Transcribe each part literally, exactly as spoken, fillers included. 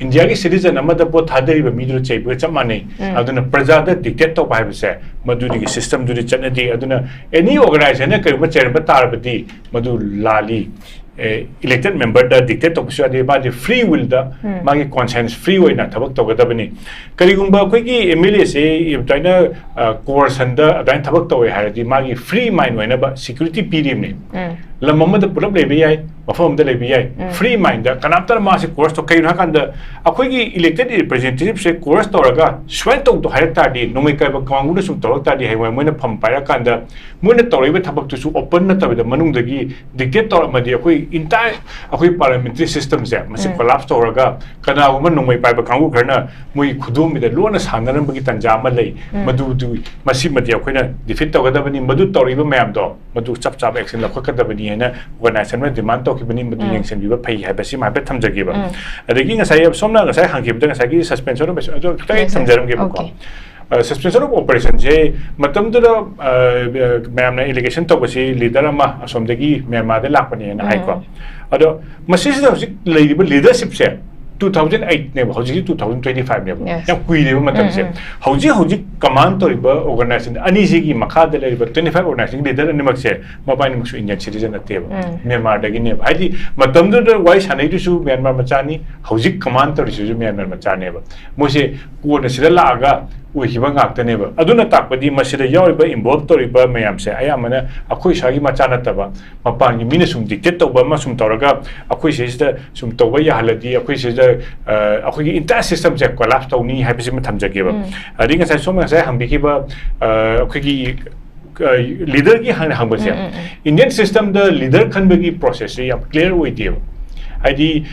ꯏꯟꯗꯤꯌꯥꯒꯤ ꯁꯤꯇꯤꯖꯟ ꯑꯃꯗ ꯚꯣꯠ ꯊꯥꯗꯔꯤꯕ ꯃꯤꯗꯨꯗ ꯆꯩꯕꯒ ꯆꯞ ꯃꯥꯟꯅꯩ꯫ ꯎꯝ꯫ ꯑꯗꯨꯅ ꯄ꯭ꯔꯖꯥꯗ ꯗꯤꯛꯇꯦꯠ ꯇꯧꯕ ꯍꯥꯏꯕꯁꯦ ꯃꯗꯨꯗꯒꯤ ꯁꯤꯁꯇꯦꯝꯗꯨꯗꯤ ꯆꯠꯅꯗꯦ꯫ ꯑꯗꯨꯅ ꯑꯦꯅꯤ ꯑꯣꯔꯒꯅꯥꯏꯖꯦꯁꯟꯅ ꯀꯔꯤꯒꯨꯝꯕ ꯆꯩꯔꯝꯕ ꯇꯥꯔꯕꯗꯤ ꯃꯗꯨ ꯂꯥꯜꯂꯤ꯫ ꯏꯂꯦꯛꯇꯦꯠ ꯃꯦꯝꯕꯔꯗ ꯗꯤꯛꯇꯦꯠ ꯇꯧꯕꯁꯨ ꯌꯥꯗꯦ꯫ ꯃꯥꯗꯤ ꯐ꯭ꯔꯤ ꯋꯤꯜꯗ, ꯎꯝ꯫ ꯃꯥꯒꯤ ꯀꯣꯟꯁꯦꯟꯁ ꯐ꯭ꯔꯤ ꯑꯣꯏꯅ ꯊꯕꯛ ꯇꯧꯒꯗꯕꯅꯤ꯫ ꯀꯔꯤꯒꯨꯝꯕ ꯑꯩꯈꯣꯏꯒꯤ ꯑꯦꯝ ꯑꯦꯜ ꯑꯦꯁꯦ ꯑꯗꯨꯃꯥꯏꯅ ꯀꯣꯔꯁꯟꯗ ꯑꯗꯨꯃꯥꯏꯅ ꯊꯕꯛ ꯇꯧꯋꯦ ꯍꯥꯏꯔꯗꯤ ꯃꯥꯒꯤ ꯐ꯭ꯔꯤ ꯃꯥꯏꯟ ꯑꯣꯏꯅꯕ ꯁꯦꯀ꯭ꯌꯨꯔꯤꯇꯤ ꯄꯤꯔꯤꯕꯅꯤ꯫ ꯎꯝ꯫ ꯂꯝ ꯑꯃꯗ ꯄꯨꯂꯞ ꯂꯩꯕ ꯌꯥꯏ, ꯃꯐꯝ ꯑꯃꯗ ꯂꯩꯕ ꯌꯥꯏ, ꯎꯝ꯫ ꯐ꯭ꯔꯤ ꯃꯥꯏꯟꯗ ꯀꯅꯥꯝꯇꯅ ꯃꯥꯁꯦ ꯀꯣꯔꯁ ꯇꯧ꯫ ꯀꯩꯒꯤꯅꯣ ꯍꯥꯏꯀꯥꯟꯗ ꯑꯩꯈꯣꯏꯒꯤ ꯏꯂꯦꯛꯇꯦꯠ ꯔꯤꯄ꯭ꯔꯖꯦꯟꯇꯦꯇꯤꯞꯁꯦ ꯀꯣꯔꯁ ꯇꯧꯔꯒ ꯁꯨꯃꯥꯏꯅ ꯇꯧꯗꯣ ꯍꯥꯏꯔꯛ ꯇꯥꯔꯗꯤ, ꯅꯣꯡꯃꯩ ꯀꯥꯏꯕ ꯀꯥꯡꯕꯨꯅ ꯁꯨꯝ ꯇꯧꯔꯛ ꯇꯥꯔꯗꯤ, ꯍꯌꯦꯡꯋꯥꯏ ꯃꯣꯏꯅ ꯐꯝ ꯄꯥꯏꯔꯀꯥꯟꯗ ꯃꯣꯏꯅ ꯇꯧꯔꯛꯏꯕ ꯊꯕꯛꯇꯨꯁꯨ ꯑꯣꯄꯟ ꯅꯠꯇꯕꯤꯗ ꯃꯅꯨꯡꯗꯒꯤ ꯗꯤꯛꯇꯦꯠ ꯇꯧꯔꯛꯑꯃꯗꯤ ꯑꯩꯈꯣꯏ ꯏꯟꯇꯥꯏ ꯑꯩꯈꯣꯏ ꯄꯥꯔꯂꯤꯌꯥꯃꯦꯟꯇꯔꯤ ꯁꯤꯁꯇꯦꯝꯁꯦ ꯃꯁꯤ ꯎꯝ꯫ ꯀꯣꯂꯥꯞꯁ ꯇꯧꯔꯒ ꯀꯅꯥꯒꯨꯝꯕ ꯅꯣꯡꯃꯩ ꯄꯥꯏꯕ ꯀꯥꯡꯕꯨ ꯈꯔꯅ ꯃꯣꯏꯒꯤ ꯈꯨꯗꯣꯝꯕꯤꯗ ꯂꯣꯟꯅ ꯁꯥꯟꯅꯔꯝꯕꯒꯤ ꯇꯥꯟꯖꯥ ꯑꯃ ꯂꯩ꯫ ꯎꯝ꯫ ꯃꯗꯨꯗꯨ, ꯃꯁꯤꯃꯗꯤ ꯑꯩꯈꯣꯏꯅ ꯗꯤꯐꯤꯠ ꯇꯧꯒꯗꯕꯅꯤ꯫ ꯃꯗꯨ ꯇꯧꯔꯤꯕ ꯃꯌꯥꯝꯗꯣ ꯃꯗꯨ ꯆꯞ ꯆꯥꯕ ꯑꯦꯛꯁꯟ ꯂꯧꯈꯠꯀꯗꯕꯅꯤ ꯍꯥꯏꯅ ꯑꯣꯔꯒꯅꯥꯏꯖꯦꯁꯟ ꯑꯃꯅ ꯗꯤꯃꯥꯟ ꯇꯧꯈꯤꯕꯅꯤ꯫ ꯃꯗꯨ ꯎꯝ꯫ ꯌꯦꯡꯁꯤꯟꯕꯤꯕ ꯐꯩ ꯍꯥꯏꯕꯁꯤꯃ ꯍꯥꯏꯐꯦꯠ ꯊꯝꯖꯒꯦꯕ꯫ ꯎꯝ꯫ ꯑꯗꯒꯤ ꯉꯁꯥꯏ ꯁꯣꯝꯅ ꯉꯁꯥꯏ ꯍꯪꯈꯤꯕꯗ ꯉꯁꯥꯏꯒꯤ ꯁꯁꯄꯦꯟꯁꯟ ꯑꯣꯐ ꯑꯣꯄꯔꯦꯁꯟ ꯑꯗꯨ ꯈꯤꯇꯪ ꯍꯦꯛ ꯌꯦꯁ, ꯁꯔ꯫ ꯊꯝꯖꯔꯝꯒꯦꯕꯀꯣ꯫ ꯑꯣꯀꯦ꯫ ꯁꯁꯄꯦꯟꯁꯟ ꯑꯣꯐ ꯑꯣꯄꯔꯦꯁꯟꯁꯦ ꯃꯇꯝꯗꯨꯗ, ꯑ, ꯃꯌꯥꯝꯅ ꯑꯦꯂꯤꯒꯦꯁꯟ ꯇꯧꯕꯁꯤ ꯂꯤꯗꯔ ꯑꯃ ꯑꯁꯣꯝꯗꯒꯤ ꯃ꯭ꯌꯥꯟꯃꯥꯔꯗ ꯂꯥꯛꯄꯅꯦꯅ ꯎꯝ꯫ ꯍꯥꯏꯀꯣ꯫ ꯑꯗꯣ ꯃꯁꯤꯁꯤꯗ ꯍꯧꯖꯤꯛ ꯂꯩꯔꯤꯕ ꯂꯤꯗꯔꯁꯤꯞꯁꯦ two thousand eight ꯅꯦꯕ, ꯍꯧꯖꯤꯛꯁꯤ two thousand twenty five ꯅꯦꯕ꯫ ꯌꯦꯁ꯫ ꯌꯥꯝ ꯀꯨꯏꯔꯦꯕ ꯃꯇꯝꯁꯦ꯫ ꯎꯝ, ꯎꯝ꯫ ꯍꯧꯖꯤꯛ ꯍꯧꯖꯤꯛ ꯀꯃꯥꯟ ꯇꯧꯔꯤꯕ ꯑꯣꯔꯒꯅꯥꯏꯖꯦꯁꯟ ꯑꯅꯤꯁꯤꯒꯤ ꯃꯈꯥꯗ ꯂꯩꯔꯤꯕ twenty five ꯑꯣꯔꯒꯅꯥꯏꯖꯦꯁꯟꯒꯤ ꯂꯤꯗꯔ ꯑꯅꯤꯃꯛꯁꯦ ꯃꯕꯥꯅꯤꯃꯛꯁꯨ ꯏꯟꯗꯤꯌꯟ ꯁꯤꯇꯤꯖꯟ ꯅꯠꯇꯦꯕ꯫ ꯎꯝ꯫ ꯃ꯭ꯌꯥꯟꯃꯥꯔꯗꯒꯤꯅꯦꯕ꯫ ꯍꯥꯏꯗꯤ ꯃꯇꯝꯗꯨꯗ ꯋꯥꯔꯤ ꯁꯥꯟꯅꯩꯗꯨꯁꯨ ꯃ꯭ꯌꯥꯟꯃꯥꯔ ꯃꯆꯥꯅꯤ, ꯍꯧꯖꯤꯛ ꯀꯃꯥꯟ ꯇꯧꯔꯤꯁꯤꯁꯨ ꯃ꯭ꯌꯥꯟꯃꯥꯔ ꯃꯆꯥꯅꯦꯕ꯫ ꯃꯣꯏꯁꯦ ꯀꯣꯟꯅ ꯁꯤꯗ ꯂꯥꯛꯑꯒ ꯑꯣꯏꯈꯤꯕ ꯉꯥꯛꯇꯅꯦꯕ꯫ ꯑꯗꯨꯅ ꯇꯥꯛꯄꯗꯤ ꯃꯁꯤꯗ ꯌꯥꯎꯔꯤꯕ, ꯏꯟꯚꯣꯜꯕ ꯇꯧꯔꯤꯕ ꯃꯌꯥꯝꯁꯦ ꯑꯌꯥꯝꯕꯅ ꯑꯩꯈꯣꯏ ꯁ꯭ꯋꯥꯏꯒꯤ ꯃꯆꯥ ꯅꯠꯇꯕ, ꯃꯄꯥꯟꯒꯤ ꯃꯤꯅ ꯁꯨꯝ ꯗꯤꯛꯇꯦꯠ ꯇꯧꯕ ꯑꯃ ꯁꯨꯝ ꯇꯧꯔꯒ ꯑꯩꯈꯣꯏ ꯁꯤꯁꯤꯗ ꯁꯨꯝ ꯇꯧꯕ ꯌꯥꯍꯜꯂꯗꯤ ꯑꯩꯈꯣꯏ ꯁꯤꯗ, ꯑ, ꯑꯩꯈꯣꯏꯒꯤ ꯏꯟꯇꯥꯌꯔ ꯁꯤꯁꯇꯦꯝꯁꯦ ꯀꯣꯂꯥꯞꯁ ꯇꯧꯅꯤ ꯍꯥꯏꯕꯁꯤꯃ ꯊꯝꯖꯒꯦꯕ꯫ ꯎꯝ꯫ ꯑꯗꯒꯤ ꯉꯁꯥꯏ ꯁꯣꯝꯅ ꯉꯁꯥꯏ ꯍꯪꯕꯤꯈꯤꯕ, ꯑ, ꯑꯩꯈꯣꯏꯒꯤ, ꯑ, ꯂꯤꯗꯔꯒꯤ ꯍꯥꯟꯅ ꯍꯪꯕꯁꯦ, ꯎꯝ, ꯎꯝ, ꯎꯝ꯫ ꯏꯟꯗꯤꯌꯟ ꯁꯤꯁꯇꯦꯝꯗ ꯂꯤꯗꯔ ꯈꯟꯕꯒꯤ ꯄ꯭ꯔꯣꯁꯦꯁꯁꯦ ꯌꯥꯝ ꯀ꯭ꯂꯤꯌꯥꯔ ꯑꯣꯏꯗꯦꯕ꯫ ꯍꯥꯏꯗꯤ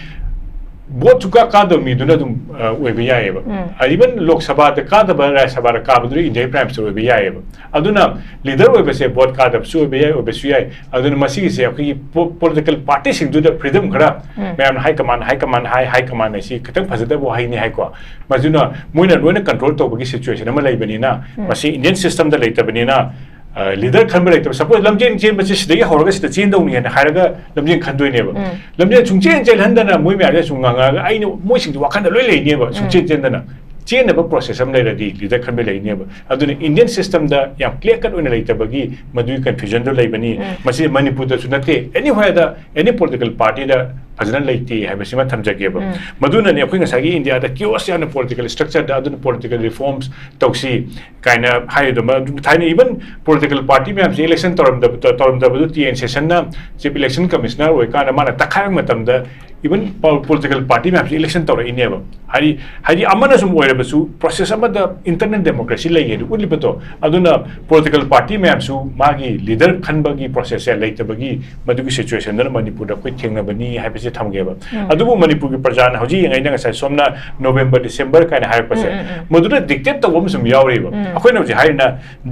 ꯚꯣꯠ ꯁꯨꯀꯥ ꯀꯥꯗꯕ ꯃꯤꯗꯨꯅ ꯑꯗꯨꯝ, ꯑ, ꯑꯣꯏꯕ ꯌꯥꯏꯑꯕ꯫ ꯎꯝ꯫ Even ꯂꯣꯛ ꯁꯚꯥꯗ ꯀꯥꯗꯕ, ꯔꯥꯖ꯭ꯌ ꯁꯚꯥꯗ ꯀꯥꯕꯗꯨꯅ ꯏꯟꯗꯤꯌꯥꯒꯤ ꯄ꯭ꯔꯥꯏꯝ ꯃꯤꯅꯤꯁꯇꯔ ꯑꯣꯏꯕ ꯌꯥꯏꯑꯕ꯫ ꯑꯗꯨꯅ ꯂꯤꯗꯔ ꯑꯣꯏꯕꯁꯦ ꯚꯣꯠ ꯀꯥꯗꯕꯁꯨ ꯑꯣꯏꯕ ꯌꯥꯏ, ꯑꯣꯏꯕꯁꯨ ꯌꯥꯏ꯫ ꯑꯗꯨꯅ ꯃꯁꯤꯒꯤꯁꯦ ꯑꯩꯈꯣꯏꯒꯤ ꯄꯣ-, ꯄꯣꯂꯤꯇꯤꯀꯦꯜ ꯄꯥꯔꯇꯤꯁꯤꯡꯗꯨꯗ ꯐ꯭ꯔꯤꯗꯝ ꯈꯔ, ꯎꯝ꯫ ꯃꯌꯥꯝꯅ ꯍꯥꯏ ꯀꯃꯥꯟ, ꯍꯥꯏ ꯀꯃꯥꯟ, ꯍꯥꯏ, ꯍꯥꯏ ꯀꯃꯥꯟ ꯍꯥꯏꯁꯤ ꯈꯤꯇꯪ ꯐꯖꯗꯕ ꯋꯥꯍꯩꯅꯤ ꯍꯥꯏꯀꯣ꯫ ꯃꯗꯨꯅ ꯃꯣꯏꯅ ꯂꯣꯏꯅ ꯀꯟꯇ꯭ꯔꯣꯜ ꯇꯧꯕꯒꯤ ꯁꯤꯆꯨꯋꯦꯁꯟ ꯑꯃ ꯂꯩꯕꯅꯤꯅ, ꯎꯝ꯫ ꯃꯁꯤ ꯏꯟꯗꯤꯌꯟ ꯁꯤꯁꯇꯦꯝꯗ ꯂꯩꯇꯕꯅꯤꯅ, ꯂꯤꯗꯔ ꯈꯟꯕ ꯂꯩꯇꯕ, ꯁꯄꯣꯁ ꯂꯝꯖꯦꯟ ꯆꯦꯟꯕꯁꯦ ꯁꯤꯗꯒꯤ ꯍꯧꯔꯒ ꯁꯤꯗ ꯆꯦꯟꯗꯧꯅꯤ ꯍꯥꯏꯅ ꯍꯥꯏꯔꯒ ꯂꯝꯖꯦꯟ ꯈꯟꯗꯣꯏꯅꯦꯕ꯫ ꯂꯝꯖꯦꯟ ꯁꯨꯡꯆꯦꯟ ꯆꯦꯜꯍꯟꯗꯅ ꯃꯣꯏ ꯃꯌꯥꯝꯁꯦ ꯁꯨꯝ ꯉꯥꯡꯉꯛꯑꯒ ꯑꯩꯅ ꯃꯣꯏꯁꯤꯡꯁꯦ ꯋꯥꯈꯟꯗ ꯂꯣꯏ ꯂꯩꯅꯦꯕ, ꯁꯨꯡꯆꯦꯟ ꯆꯦꯟꯗꯅ꯫ ꯆꯦꯟꯅꯕ ꯄ꯭ꯔꯣꯁꯦꯁ ꯑꯃ ꯂꯩꯔꯗꯤ ꯂꯤꯗꯔ ꯈꯟꯕ ꯂꯩꯅꯦꯕ꯫ ꯑꯗꯨꯅ ꯏꯟꯗꯤꯌꯟ ꯁꯤꯁꯇꯝꯗ ꯌꯥꯝ ꯀ꯭ꯂꯤꯌꯥꯔ ꯀꯠ ꯑꯣꯏꯅ ꯂꯩꯇꯕꯒꯤ ꯃꯗꯨꯒꯤ ꯀꯟꯐ꯭ꯌꯨꯖꯟꯗꯣ ꯂꯩꯕꯅꯤ꯫ ꯃꯁꯤ ꯃꯅꯤꯄꯨꯔꯗꯁꯨ ꯅꯠꯇꯦ, ꯑꯦꯅꯤꯋꯦꯔꯗ ꯑꯦꯅꯤ ꯄꯣꯂꯤꯇꯤꯀꯦꯜ ꯄꯥꯔꯇꯤꯗ ꯐꯖꯅ ꯂꯩꯇꯦ ꯍꯥꯏꯕꯁꯤꯃ ꯊꯝꯖꯒꯦꯕ꯫ ꯃꯗꯨꯅꯅꯦ ꯑꯩꯈꯣꯏ ꯉꯁꯥꯏꯒꯤ ꯏꯟꯗꯤꯌꯥꯗ ꯀꯤꯌꯣꯁ ꯌꯥꯝꯅ ꯄꯣꯂꯤꯇꯤꯀꯦꯜ ꯁ꯭ꯇ꯭ꯔꯛꯆꯔꯗ ꯑꯗꯨꯅ ꯄꯣꯂꯤꯇꯤꯀꯦꯜ ꯔꯤꯐꯣꯔꯝꯁ ꯇꯧꯁꯤ ꯀꯥꯏꯅ ꯍꯥꯏꯔꯤꯗꯣ꯫ ꯃ-, ꯊꯥꯏꯅ ꯏꯚꯟ ꯄꯣꯂꯤꯇꯤꯀꯦꯜ ꯄꯥꯔꯇꯤ ꯃꯌꯥꯝꯁꯦ ꯏꯂꯦꯛꯁꯟ ꯇꯧꯔꯝꯗꯕ, ꯇꯧꯔꯝꯗꯕꯗꯨ ꯇꯤ ꯑꯦꯟ ꯁꯦꯁꯟꯅ ꯆꯤꯐ ꯏꯂꯦꯛꯁꯟ ꯀꯃꯤꯁꯅꯔ ꯑꯣꯏꯔꯀꯥꯟꯗ ꯃꯥꯅ ꯇꯛꯈꯥꯏꯕ ꯃꯇꯝꯗ ꯏꯚꯟ ꯄꯣꯂꯤꯇꯤꯀꯦꯜ ꯄꯥꯔꯇꯤ ꯃꯌꯥꯝꯁꯦ ꯏꯂꯦꯛꯁꯟ ꯇꯧꯔꯛꯏꯅꯦꯕ꯫ ꯍꯥꯏꯗꯤ, ꯍꯥꯏꯗꯤ ꯑꯃꯅ ꯁꯨꯝ ꯑꯣꯏꯔꯕꯁꯨ ꯄ꯭ꯔꯣꯁꯦꯁ ꯑꯃꯗ ꯏꯟꯇꯔꯅꯦꯜ ꯗꯦꯃꯣꯀ꯭ꯔꯦꯁꯤ ꯂꯩꯌꯦ ꯑꯗꯨ ꯎꯠꯂꯤꯕꯗꯣ꯫ ꯑꯗꯨꯅ ꯄꯣꯂꯤꯇꯤꯀꯦꯜ ꯄꯥꯔꯇꯤ ꯃꯌꯥꯝꯁꯨ ꯃꯥꯒꯤ ꯂꯤꯗꯔ ꯈꯟꯕꯒꯤ ꯄ꯭ꯔꯣꯁꯦꯁꯁꯦ ꯂꯩꯇꯕꯒꯤ ꯃꯗꯨꯒꯤ ꯁꯤꯆꯨꯋꯦꯁꯟꯗꯨꯅ ꯃꯅꯤꯄꯨꯔꯗ ꯑꯩꯈꯣꯏ ꯊꯦꯡꯅꯕꯅꯤ ꯍꯥꯏꯕꯁꯦ ꯊꯝꯒꯦꯕ꯫ ꯑꯗꯨꯕꯨ ꯃꯅꯤꯄꯨꯔꯒꯤ ꯄ꯭ꯔꯖꯥꯅ ꯍꯧꯖꯤꯛ ꯌꯦꯡꯉꯩꯗ ꯉꯁꯥꯏ ꯁꯣꯝꯅ ꯅꯣꯕꯦꯝꯕꯔ, ꯗꯤꯁꯦꯝꯕꯔ ꯀꯥꯏꯅ ꯍꯥꯏꯔꯛꯄꯁꯦ, ꯃꯗꯨꯗ ꯗꯤꯛꯇꯦꯠ ꯇꯧꯕ ꯑꯃ ꯁꯨꯝ ꯌꯥꯎꯔꯤꯕ꯫ ꯑꯩꯈꯣꯏꯅ ꯍꯧꯖꯤꯛ ꯍꯥꯏꯔꯤꯅ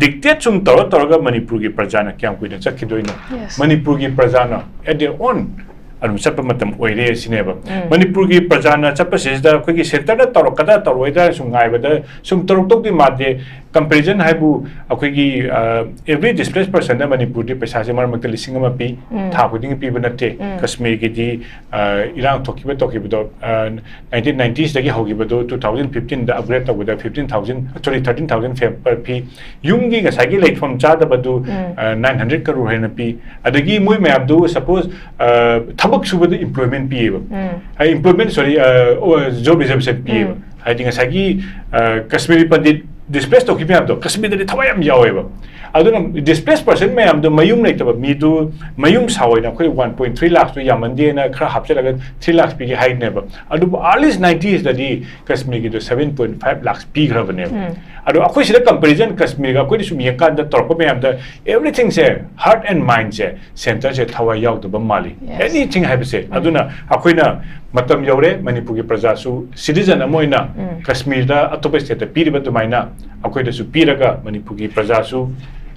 ꯗꯤꯛꯇꯦꯠ ꯁꯨꯝ ꯇꯧꯔ ꯇꯧꯔꯒ ꯃꯅꯤꯄꯨꯔꯒꯤ ꯄ꯭ꯔꯖꯥꯅ ꯀꯌꯥꯝ ꯀꯨꯏꯅ ꯆꯠꯈꯤꯗꯣꯏꯅꯣ? ꯃꯅꯤꯄꯨꯔꯒꯤ ꯄ꯭ꯔꯖꯥꯅ at their own ꯑꯗꯨꯝ ꯆꯠꯄ ꯃꯇꯝ ꯑꯣꯏꯔꯦ ꯁꯤꯅꯦꯕ꯫ ꯃꯅꯤꯄꯨꯔꯒꯤ ꯄ꯭ꯔꯖꯥꯅ ꯆꯠꯄꯁꯤꯗ ꯑꯩꯈꯣꯏꯒꯤ ꯁꯦꯟꯇꯔꯗ ꯇꯧꯔꯛꯀꯗ꯭ꯔꯥ ꯇꯧꯔꯛꯑꯣꯏꯗ꯭ꯔꯥ ꯁꯨꯝ ꯉꯥꯏꯕꯗ ꯁꯨꯝ ꯇꯧꯔꯛꯇꯧꯗꯤ ꯃꯥꯟꯗꯦ꯫ ꯀꯝꯄꯦꯔꯤꯖꯟ ꯍꯥꯏꯕꯨ ꯑꯩꯈꯣꯏꯒꯤ, ꯑ, every displaced personꯗ ꯃꯅꯤꯄꯨꯔꯗꯤ ꯄꯩꯁꯥꯁꯦ ꯃꯔꯛ ꯃꯔꯛꯇ ꯂꯤꯁꯤꯡ ꯑꯃ ꯄꯤ, ꯊꯥ ꯈꯨꯗꯤꯡꯒꯤ ꯄꯤꯕ ꯅꯠꯇꯦ꯫ ꯀꯁꯃꯤꯔꯒꯤꯗꯤ, ꯑ, ꯏꯔꯥꯡ ꯊꯣꯛꯈꯤꯕ ꯇꯧꯈꯤꯕꯗꯣ, ꯑ, ꯅꯥꯏꯟꯇꯤꯟ ꯅꯥꯏꯟꯇꯤꯁꯇꯒꯤ ꯍꯧꯈꯤꯕꯗꯣ two thousand fifteenꯗ upgrade ꯇꯧꯕꯗ fifteen thousand, sorry, thirteen thousand per ꯐꯤ꯫ ꯌꯨꯝꯒꯤ ꯉꯁꯥꯏꯒꯤ ꯂꯩꯐꯝ ꯆꯥꯗꯕꯗꯨ, ꯑ, nine hundred crore ꯍꯦꯟꯅ ꯄꯤ꯫ ꯑꯗꯒꯤ ꯃꯣꯏ ꯃꯌꯥꯝꯗꯨ ꯁꯄꯣꯁ, ꯑ, ꯊꯕꯛ ꯁꯨꯕꯗ employment ꯄꯤꯌꯦꯕ꯫ ꯍꯥꯏ, employment, sorry, ꯑ, ꯑꯣ, job reservation ꯄꯤꯌꯦꯕ꯫ ꯍꯥꯏꯗꯤ ꯉꯁꯥꯏꯒꯤ, ꯑ, ꯀꯁꯃꯤꯔꯤ ꯄꯟꯗꯤꯠ ꯗꯤꯁꯄ꯭ꯂꯦꯁ ꯇꯧꯈꯤꯕ ꯃꯌꯥꯝꯗꯣ ꯀꯁꯃꯤꯔꯗꯗꯤ ꯊꯋꯥꯏ ꯌꯥꯝ ꯌꯥꯎꯋꯦꯕ꯫ ꯑꯗꯨꯅ ꯗꯤꯁꯄ꯭ꯂꯦꯁ ꯄꯔꯁꯟ ꯃꯌꯥꯝꯗꯣ ꯃꯌꯨꯝ ꯂꯩꯇꯕ ꯃꯤꯗꯨ ꯃꯌꯨꯝ ꯁꯥꯎ ꯍꯥꯏꯅ ꯑꯩꯈꯣꯏ one point three lakhꯁꯇꯨ ꯌꯥꯝꯃꯟꯗꯦꯅ ꯈꯔ ꯍꯥꯞꯆꯤꯜꯂꯒ three lakhs ꯄꯤꯒꯦ ꯍꯥꯏꯅꯦꯕ꯫ ꯑꯗꯨꯕꯨ early nineties ꯇꯗꯤ ꯀꯁꯃꯤꯔꯒꯤꯗꯣ seven point five lakhs ꯄꯤꯈ꯭ꯔꯕꯅꯦꯕ꯫ ꯑꯗꯣ ꯑꯩꯈꯣꯏ ꯁꯤꯗ ꯀꯝꯄꯦꯔꯤꯖꯟ ꯀꯁꯃꯤꯔꯒ ꯑꯩꯈꯣꯏꯅ ꯁꯨꯝ ꯌꯦꯡꯀꯥꯟꯗ ꯇꯧꯔꯛꯄ ꯃꯌꯥꯝꯗ everythingꯁꯦ, heart and mindꯁꯦ, ꯁꯦꯟꯇꯔꯁꯦ ꯊꯋꯥꯏ ꯌꯥꯎꯗꯕ ꯃꯥꯜꯂꯤ꯫ Yes. Anything ꯍꯥꯏꯕꯁꯦ꯫ ꯑꯗꯨꯅ ꯑꯩꯈꯣꯏꯅ ꯃꯇꯝ ꯌꯧꯔꯦ, ꯃꯅꯤꯄꯨꯔꯒꯤ ꯄ꯭ꯔꯖꯥꯁꯨ citizen ꯑꯃ ꯑꯣꯏꯅ ꯀꯁꯃꯤꯔꯗ ꯑꯇꯣꯞꯄ stateꯇ ꯄꯤꯔꯤꯕ ꯑꯗꯨꯃꯥꯏꯅ ꯑꯩꯈꯣꯏꯗꯁꯨ ꯄꯤꯔꯒ ꯃꯅꯤꯄꯨꯔꯒꯤ ꯄ꯭ꯔꯖꯥꯁꯨ,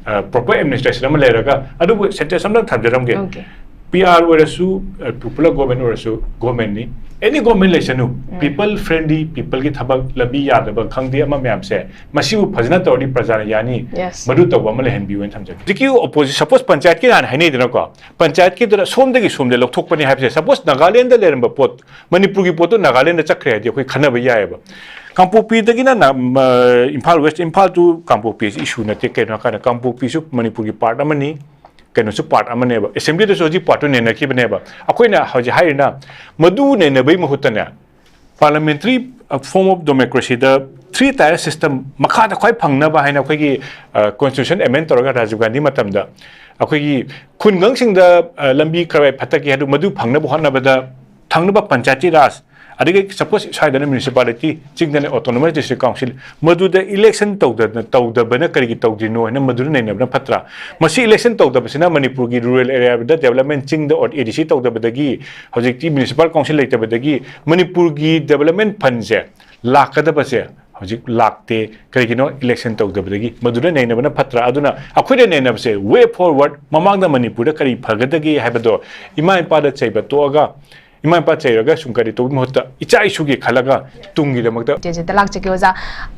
ꯑ, proper administration ꯑꯃ ꯂꯩꯔꯒ, ꯑꯗꯨꯕꯨ sentence ꯑꯃꯇꯪ ꯊꯝꯖꯔꯝꯒꯦ꯫ Okay. P R ꯑꯣꯏꯔꯁꯨ, ꯑ, popular government ꯑꯣꯏꯔꯁꯨ governmentꯅꯤ꯫ ꯑꯦꯅꯤ ꯒꯣꯔꯃꯦꯟ ꯂꯩꯁꯅꯨ, ꯄꯤꯄꯜ ꯐ꯭ꯔꯦꯟꯂꯤ, ꯄꯤꯄꯜꯒꯤ ꯊꯕꯛ ꯂꯝꯕꯤ ꯌꯥꯗꯕ ꯈꯪꯗꯦ, ꯑꯃ ꯃꯌꯥꯝꯁꯦ, ꯃꯁꯤꯕꯨ ꯐꯖꯅ ꯇꯧꯔꯗꯤ ꯄ꯭ꯔꯖꯥꯅ ꯌꯥꯅꯤ꯫ Yes. ꯃꯗꯨ ꯇꯧꯕ ꯑꯃ ꯂꯩꯍꯟꯕꯤꯌꯨ ꯍꯥꯏꯅ ꯊꯝꯖꯒꯦ꯫ ꯍꯧꯖꯤꯛꯀꯤ ꯑꯣꯄꯣꯖꯤꯠ, ꯁꯄꯣꯁ ꯄꯟꯆꯥꯌꯠꯀꯤ ꯍꯥꯟꯅ ꯍꯥꯏꯅꯩꯗꯅꯀꯣ, ꯄꯟꯆꯥꯌꯠꯀꯤꯗꯨꯅ ꯁꯣꯝꯗꯒꯤ ꯁꯣꯝꯗ ꯂꯧꯊꯣꯛꯄꯅꯤ ꯍꯥꯏꯕꯁꯦ, ꯁꯄꯣꯁ ꯅꯥꯒꯥꯂꯦꯟꯗ ꯂꯩꯔꯝꯕ ꯄꯣꯠ, ꯃꯅꯤꯄꯨꯔꯒꯤ ꯄꯣꯠꯇꯣ ꯅꯥꯒꯥꯂꯦꯟꯗ ꯆꯠꯈ꯭ꯔꯦ ꯍꯥꯏꯗꯤ ꯑꯩꯈꯣꯏ ꯈꯟꯅꯕ ꯌꯥꯏꯑꯕ꯫ ꯀꯥꯡꯄꯣꯛꯄꯤꯗꯒꯤꯅ ꯅ-, ꯃ-, ꯏꯝꯐꯥꯜ ꯋꯦꯁ, ꯏꯝꯐꯥꯜ ꯇꯨ ꯀꯥꯡꯄꯣꯛꯄꯤꯁꯤ ꯏꯁꯨ ꯅꯠꯇꯦ꯫ ꯀꯩꯅꯣ ꯍꯥꯏꯔꯀꯥꯟꯗ ꯀꯥꯡꯄꯣꯛꯄꯤꯁꯨ ꯃꯅꯤꯄꯨꯔꯒꯤ ꯄꯥꯔꯠ ꯑꯃꯅꯤ, ꯀꯩꯅꯣꯁꯨ ꯄꯥꯔꯠ ꯑꯃꯅꯦꯕ꯫ ꯑꯦꯁꯦꯝꯕ꯭ꯂꯤꯗꯁꯨ ꯍꯧꯖꯤꯛ ꯄꯥꯔꯠꯇꯨ ꯅꯩꯅꯈꯤꯕꯅꯦꯕ꯫ ꯑꯩꯈꯣꯏꯅ ꯍꯧꯖꯤꯛ ꯍꯥꯏꯔꯤꯅ, ꯃꯗꯨ ꯅꯩꯅꯕꯒꯤ ꯃꯍꯨꯠꯇꯅꯦ, ꯄꯥꯔꯂꯤꯌꯥꯃꯦꯟꯇꯔꯤ ꯐꯣꯔꯝ ꯑꯣꯐ ꯗꯦꯃꯣꯀ꯭ꯔꯦꯁꯤꯗ ꯊ꯭ꯔꯤ ꯇꯥꯌꯔ ꯁꯤꯁꯇꯝ ꯃꯈꯥꯗ ꯈ꯭ꯋꯥꯏ ꯐꯪꯅꯕ ꯍꯥꯏꯅ ꯑꯩꯈꯣꯏꯒꯤ ꯀꯣꯟꯁꯇꯤꯇ꯭ꯌꯨꯁꯟ ꯑꯦꯃꯦꯟ ꯇꯧꯔꯒ ꯔꯥꯖꯤꯕ ꯒꯥꯟꯙꯤ ꯃꯇꯝꯗ ꯑꯩꯈꯣꯏꯒꯤ ꯈꯨꯟꯒꯪꯁꯤꯡꯗ, ꯑ, ꯂꯝꯕꯤ ꯀꯔꯥꯏ ꯐꯠꯇꯒꯦ ꯍꯥꯏꯗꯨ ꯃꯗꯨ ꯐꯪꯅꯕ ꯍꯣꯠꯅꯕꯗ ꯊꯪꯅꯕ ꯄꯟꯆꯥꯌꯠꯇꯤ ꯔꯥꯖ, ꯑꯗꯒꯤ ꯁꯄꯣꯁ ꯁ꯭ꯋꯥꯏꯗꯅ ꯃ꯭ꯌꯨꯅꯤꯁꯤꯄꯥꯂꯤꯇꯤ, ꯆꯤꯡꯗꯅ ꯑꯣꯇꯣꯅꯣꯃꯁ ꯗꯤꯁꯇ꯭ꯔꯤꯛ ꯀꯥꯎꯟꯁꯤꯜ, ꯃꯗꯨꯗ ꯏꯂꯦꯛꯁꯟ ꯇꯧꯗꯅ, ꯇꯧꯗꯕꯅ ꯀꯔꯤꯒꯤ ꯇꯧꯗ꯭ꯔꯤꯅꯣ ꯍꯥꯏꯅ ꯃꯗꯨꯗ ꯅꯩꯅꯕꯅ ꯐꯠꯇ꯭ꯔꯥ? ꯃꯁꯤ ꯏꯂꯦꯛꯁꯟ ꯇꯧꯗꯕꯁꯤꯅ ꯃꯅꯤꯄꯨꯔꯒꯤ ꯔꯨꯔꯦꯜ ꯑꯦꯔꯤꯌꯥꯗ ꯗꯦꯕꯂꯞꯃꯦꯟ, ꯆꯤꯡꯗ ꯑꯦ ꯗꯤ ꯁꯤ ꯇꯧꯗꯕꯗꯒꯤ, ꯍꯧꯖꯤꯛꯇꯤ ꯃ꯭ꯌꯨꯅꯤꯁꯤꯄꯥꯜ ꯀꯥꯎꯟꯁꯤꯜ ꯂꯩꯇꯕꯗꯒꯤ ꯃꯅꯤꯄꯨꯔꯒꯤ ꯗꯦꯕꯂꯞꯃꯦꯟ ꯐꯟꯁꯦ ꯂꯥꯛꯀꯗꯕꯁꯦ ꯍꯧꯖꯤꯛ ꯂꯥꯛꯇꯦ꯫ ꯀꯔꯤꯒꯤꯅꯣ? ꯏꯂꯦꯛꯁꯟ ꯇꯧꯗꯕꯗꯒꯤ꯫ ꯃꯗꯨꯗ ꯅꯩꯅꯕꯅ ꯐꯠꯇ꯭ꯔꯥ? ꯑꯗꯨꯅ ꯑꯩꯈꯣꯏꯅ ꯅꯩꯅꯕꯁꯦ ꯋꯦ ꯐꯣꯔꯋꯥꯔꯗ, ꯃꯃꯥꯡꯗ ꯃꯅꯤꯄꯨꯔꯗ ꯀꯔꯤ ꯐꯒꯗꯒꯦ ꯍꯥꯏꯕꯗꯣ ꯏꯃꯥ ꯏꯄꯥꯗ ꯆꯩꯕ ꯇꯣꯛꯑꯒ, ꯏꯃꯥ ꯏꯄꯥ ꯆꯩꯔꯒ ꯁꯨꯝ ꯀꯔꯤ ꯇꯧꯕꯒꯤ ꯃꯍꯨꯠꯇ ꯏꯆꯥ ꯏꯁꯨꯒꯤ ꯈꯜꯂꯒ ꯇꯨꯡꯒꯤꯗꯃꯛꯇ꯫ ꯇꯦꯖꯦꯇ ꯂꯥꯛꯆꯒꯦ ꯑꯣꯖꯥ꯫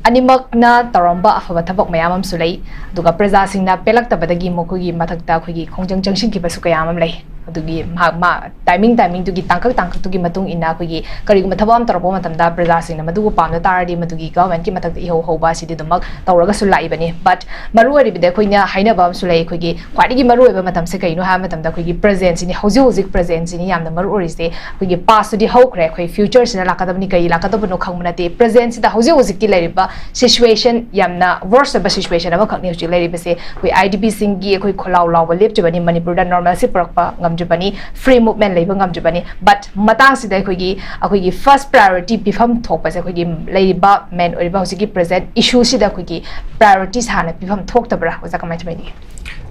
ꯑꯅꯤꯃꯛꯅ ꯇꯧꯔꯝꯕ ꯑꯐꯕ ꯊꯕꯛ ꯃꯌꯥꯝ ꯑꯃꯁꯨ ꯂꯩ, ꯑꯗꯨꯒ ꯄ꯭ꯔꯖꯥꯁꯤꯡꯅ ꯄꯦꯜꯂꯛꯇꯕꯗꯒꯤ ꯃꯈꯣꯏꯒꯤ ꯃꯊꯛꯇ ꯑꯩꯈꯣꯏꯒꯤ ꯈꯣꯡꯖꯪ ꯆꯪꯁꯤꯟꯈꯤꯕꯁꯨ ꯀꯌꯥ ꯑꯃ ꯂꯩ꯫ ꯑꯗꯨꯒꯤ ꯃꯍꯥꯛ, ꯃꯥ, ꯇꯥꯏꯃꯤꯡ ꯇꯥꯏꯃꯤꯡꯗꯨꯒꯤ, ꯇꯥꯡꯀꯛ ꯇꯥꯡꯀꯛꯇꯨꯒꯤ ꯃꯇꯨꯡ ꯏꯟꯅ ꯑꯩꯈꯣꯏꯒꯤ ꯀꯔꯤꯒꯨꯝꯕ ꯊꯕꯛ ꯑꯃ ꯇꯧꯔꯛꯄ ꯃꯇꯝꯗ ꯄ꯭ꯔꯖꯥꯁꯤꯡꯅ ꯃꯗꯨꯕꯨ ꯄꯥꯝꯗ ꯇꯥꯔꯗꯤ ꯃꯗꯨꯒꯤ ꯒꯚꯔꯟꯃꯦꯟꯠꯀꯤ ꯃꯊꯛꯇ ꯏꯍꯧ ꯍꯧꯕ ꯑꯁꯤꯗꯤ ꯑꯗꯨꯃꯛ ꯇꯧꯔꯒꯁꯨ ꯂꯥꯛꯏꯕꯅꯤ꯫ But ꯃꯔꯨ ꯑꯣꯏꯔꯤꯕꯗꯤ ꯑꯩꯈꯣꯏꯅ ꯍꯥꯏꯅꯕ ꯑꯃꯁꯨ ꯂꯩ, ꯑꯩꯈꯣꯏꯒꯤ ꯈ꯭ꯋꯥꯏꯗꯒꯤ ꯃꯔꯨ ꯑꯣꯏꯕ ꯃꯇꯝꯁꯦ ꯀꯩꯅꯣ ꯍꯥꯏꯕ ꯃꯇꯝꯗ ꯑꯩꯈꯣꯏꯒꯤ ꯄ꯭ꯔꯖꯦꯟꯁꯤꯅꯤ, ꯍꯧꯖꯤꯛ ꯍꯧꯖꯤꯛ ꯄ꯭ꯔꯖꯦꯟꯁꯤꯅꯤ ꯌꯥꯝꯅ ꯃꯔꯨ ꯑꯣꯏꯔꯤꯁꯦ꯫ ꯑꯩꯈꯣꯏꯒꯤ ꯄꯥꯁꯇꯨꯗꯤ ꯍꯧꯈ꯭ꯔꯦ, ꯑꯩꯈꯣꯏ ꯐ꯭ꯌꯨꯆꯔꯁꯤꯅ ꯂꯥꯛꯀꯗꯕꯅꯤ, ꯀꯔꯤ ꯂꯥꯛꯀꯗꯕꯅꯣ ꯈꯪꯕ ꯅꯠꯇꯦ꯫ ꯄ꯭ꯔꯖꯦꯟꯁꯤꯗ ꯍꯧꯖꯤꯛ ꯍꯧꯖꯤꯛꯀꯤ ꯂꯩꯔꯤꯕ ꯁꯤꯆꯨꯋꯦꯁꯟ, ꯌꯥꯝꯅ ꯋꯔꯁ ꯑꯣꯏꯕ ꯁꯤꯆꯨꯋꯦꯁꯟ ꯑꯃꯈꯛꯅꯤ ꯍꯧꯖꯤꯛ ꯂꯩꯔꯤꯕꯁꯦ꯫ ꯑꯩꯈꯣꯏ ꯑꯥꯏ ꯗꯤ ꯄꯤꯁꯤꯡꯒꯤ ꯑꯩꯈꯣꯏ ꯈꯣꯜꯂꯥꯎ ꯂꯥꯎꯕ ꯂꯦꯞꯇ꯭ꯔꯤꯕꯅꯤ, ꯃꯅꯤꯄꯨꯔꯗ ꯅꯣꯔꯃꯦꯜꯁꯤ ꯄꯨꯔꯛꯄ ꯉꯝꯗ꯭ꯔꯤꯕꯅꯤ, ꯐ꯭ꯔꯤ ꯃꯨꯚꯃꯦꯟ ꯂꯩꯕ ꯉꯝꯗ꯭ꯔꯤꯕꯅꯤ꯫ But ꯃꯇꯥꯡꯁꯤꯗ ꯑꯩꯈꯣꯏꯒꯤ, ꯑꯩꯈꯣꯏꯒꯤ ꯐꯥꯔꯁ ꯄ꯭ꯔꯥꯏꯌꯣꯔꯤꯇꯤ ꯄꯤꯐꯝ ꯊꯣꯛꯄꯁꯦ ꯑꯩꯈꯣꯏꯒꯤ ꯂꯩꯔꯤꯕ ꯃꯦꯟ ꯑꯣꯏꯔꯤꯕ ꯍꯧꯖꯤꯛꯀꯤ ꯄ꯭ꯔꯖꯦꯟ ꯏꯁꯨꯁꯤꯗ ꯑꯩꯈꯣꯏꯒꯤ ꯄ꯭ꯔꯥꯏꯌꯣꯔꯤꯇꯤꯁ ꯍꯥꯟꯅ ꯄꯤꯐꯝ ꯊꯣꯛꯇꯕ꯭ꯔꯥ? ꯑꯣꯖꯥ, ꯀꯃꯥꯏꯅ ꯇꯧꯕꯤꯅꯤꯡꯉꯤ?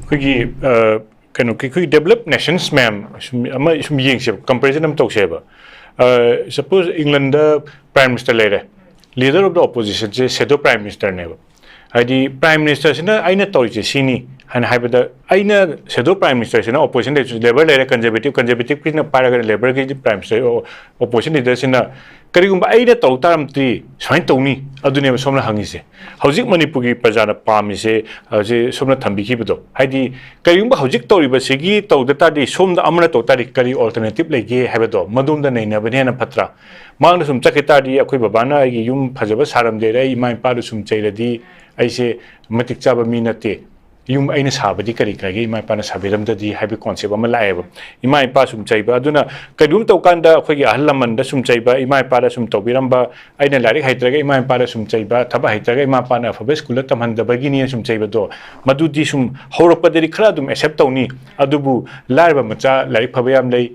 ꯑꯩꯈꯣꯏꯒꯤ, ꯑ, ꯀꯩꯅꯣꯒꯤ, ꯑꯩꯈꯣꯏꯒꯤ ꯗꯦꯕꯂꯞ ꯅꯦꯁꯟꯁ ꯃꯌꯥꯝ ꯁꯨꯝ, ꯑꯃ ꯁꯨꯝ ꯌꯦꯡꯁꯦꯕ, ꯀꯝꯄꯦꯔꯤꯖꯟ ꯑꯃ ꯇꯧꯁꯦꯕ꯫ ꯁꯄꯣꯁ ꯏꯪꯂꯟꯗ ꯄ꯭ꯔꯥꯏꯝ ꯃꯤꯅꯤꯁꯇꯔ ꯂꯩꯔꯦ, ꯂꯤꯗꯔ ꯑꯣꯐ ꯗ ꯑꯣꯄꯣꯖꯤꯁꯟꯁꯦ ꯁꯦꯗꯣ ꯄ꯭ꯔꯥꯏꯝ ꯃꯤꯅꯤꯁꯇꯔꯅꯦꯕ꯫ ꯍꯥꯏꯗꯤ Prime Ministerꯁꯤꯅ ꯑꯩꯅ ꯇꯧꯔꯤꯁꯦ ꯁꯤꯅꯤ ꯍꯥꯏꯅ ꯍꯥꯏꯕꯗ, ꯑꯩꯅ shadow Prime Ministerꯁꯤꯅ opposition leader, Labour ꯂꯩꯔꯦ, Conservative, Conservativeꯀꯤꯅ ꯄꯥꯏꯔꯒꯅ Labourꯒꯤ Prime Minister, opposition leaderꯁꯤꯅ ꯀꯔꯤꯒꯨꯝꯕ ꯑꯩꯅ ꯇꯧ ꯇꯥꯔꯝꯗꯤ ꯁꯨꯃꯥꯏꯅ ꯇꯧꯅꯤ, ꯑꯗꯨꯅꯦꯕ ꯁꯣꯝꯅ ꯍꯪꯉꯤꯁꯦ꯫ ꯍꯧꯖꯤꯛ ꯃꯅꯤꯄꯨꯔꯒꯤ ꯄ꯭ꯔꯖꯥꯅ ꯄꯥꯝꯃꯤꯁꯦ, ꯍꯧꯖꯤꯛ ꯁꯣꯝꯅ ꯊꯝꯕꯤꯈꯤꯕꯗꯣ, ꯍꯥꯏꯗꯤ ꯀꯔꯤꯒꯨꯝꯕ ꯍꯧꯖꯤꯛ ꯇꯧꯔꯤꯕꯁꯤꯒꯤ ꯇꯧꯗ ꯇꯥꯔꯗꯤ ꯁꯣꯝꯗ ꯑꯃꯅ ꯇꯧ ꯇꯥꯔꯗꯤ ꯀꯔꯤ alternative ꯂꯩꯒꯦ ꯍꯥꯏꯕꯗꯣ, ꯃꯗꯣꯝꯗ ꯅꯩꯅꯕꯅ ꯍꯦꯟꯅ ꯐꯠꯇ꯭ꯔꯥ? ꯃꯥꯡꯗ ꯁꯨꯝ ꯆꯠꯈꯤ ꯇꯥꯔꯗꯤ ꯑꯩꯈꯣꯏ ꯕꯕꯥꯅ ꯑꯩꯒꯤ ꯌꯨꯝ ꯐꯖꯕ ꯁꯥꯔꯝꯗꯦꯔꯦ, ꯑꯩ ꯏꯃꯥ ꯏꯄꯥꯗꯨ ꯁꯨꯝ ꯆꯩꯔꯗꯤ ꯑꯩꯁꯦ ꯃꯇꯤꯛ ꯆꯥꯕ ꯃꯤ ꯅꯠꯇꯦ꯫ ꯌꯨꯝ ꯑꯩꯅ ꯁꯥꯕꯗꯤ ꯀꯔꯤ ꯀꯥꯏꯒꯦ, ꯏꯃꯥ ꯏꯄꯥꯅ ꯁꯥꯕꯤꯔꯝꯗꯗꯤ ꯍꯥꯏꯕꯒꯤ concept ꯑꯃ ꯂꯥꯛꯑꯦꯕ꯫ ꯏꯃꯥ ꯏꯄꯥ ꯁꯨꯝ ꯆꯩꯕ, ꯑꯗꯨꯅ ꯀꯔꯤꯒꯨꯝꯕ ꯇꯧꯀꯥꯟꯗ ꯑꯩꯈꯣꯏꯒꯤ ꯑꯍꯜ ꯂꯃꯟꯗ ꯁꯨꯝ ꯆꯩꯕ, ꯏꯃꯥ ꯏꯄꯥꯗ ꯁꯨꯝ ꯇꯧꯕꯤꯔꯝꯕ, ꯑꯩꯅ ꯂꯥꯏꯔꯤꯛ ꯍꯩꯇ꯭ꯔꯒ ꯏꯃꯥ ꯏꯄꯥꯗ ꯁꯨꯝ ꯆꯩꯕ, ꯊꯕꯛ ꯍꯩꯇ꯭ꯔꯒ ꯏꯃꯥ ꯏꯄꯥꯅ ꯑꯐꯕ ꯁ꯭ꯀꯨꯜꯗ ꯇꯝꯍꯟꯗꯕꯒꯤꯅꯦꯅ ꯁꯨꯝ ꯆꯩꯕꯗꯣ, ꯃꯗꯨꯗꯤ ꯁꯨꯝ ꯍꯧꯔꯛꯄꯗꯗꯤ ꯈꯔ ꯑꯗꯨꯝ accept ꯇꯧꯅꯤ꯫ ꯑꯗꯨꯕꯨ ꯂꯥꯏꯔꯕ ꯃꯆꯥ ꯂꯥꯏꯔꯤꯛ ꯐꯕ ꯌꯥꯝ ꯂꯩ,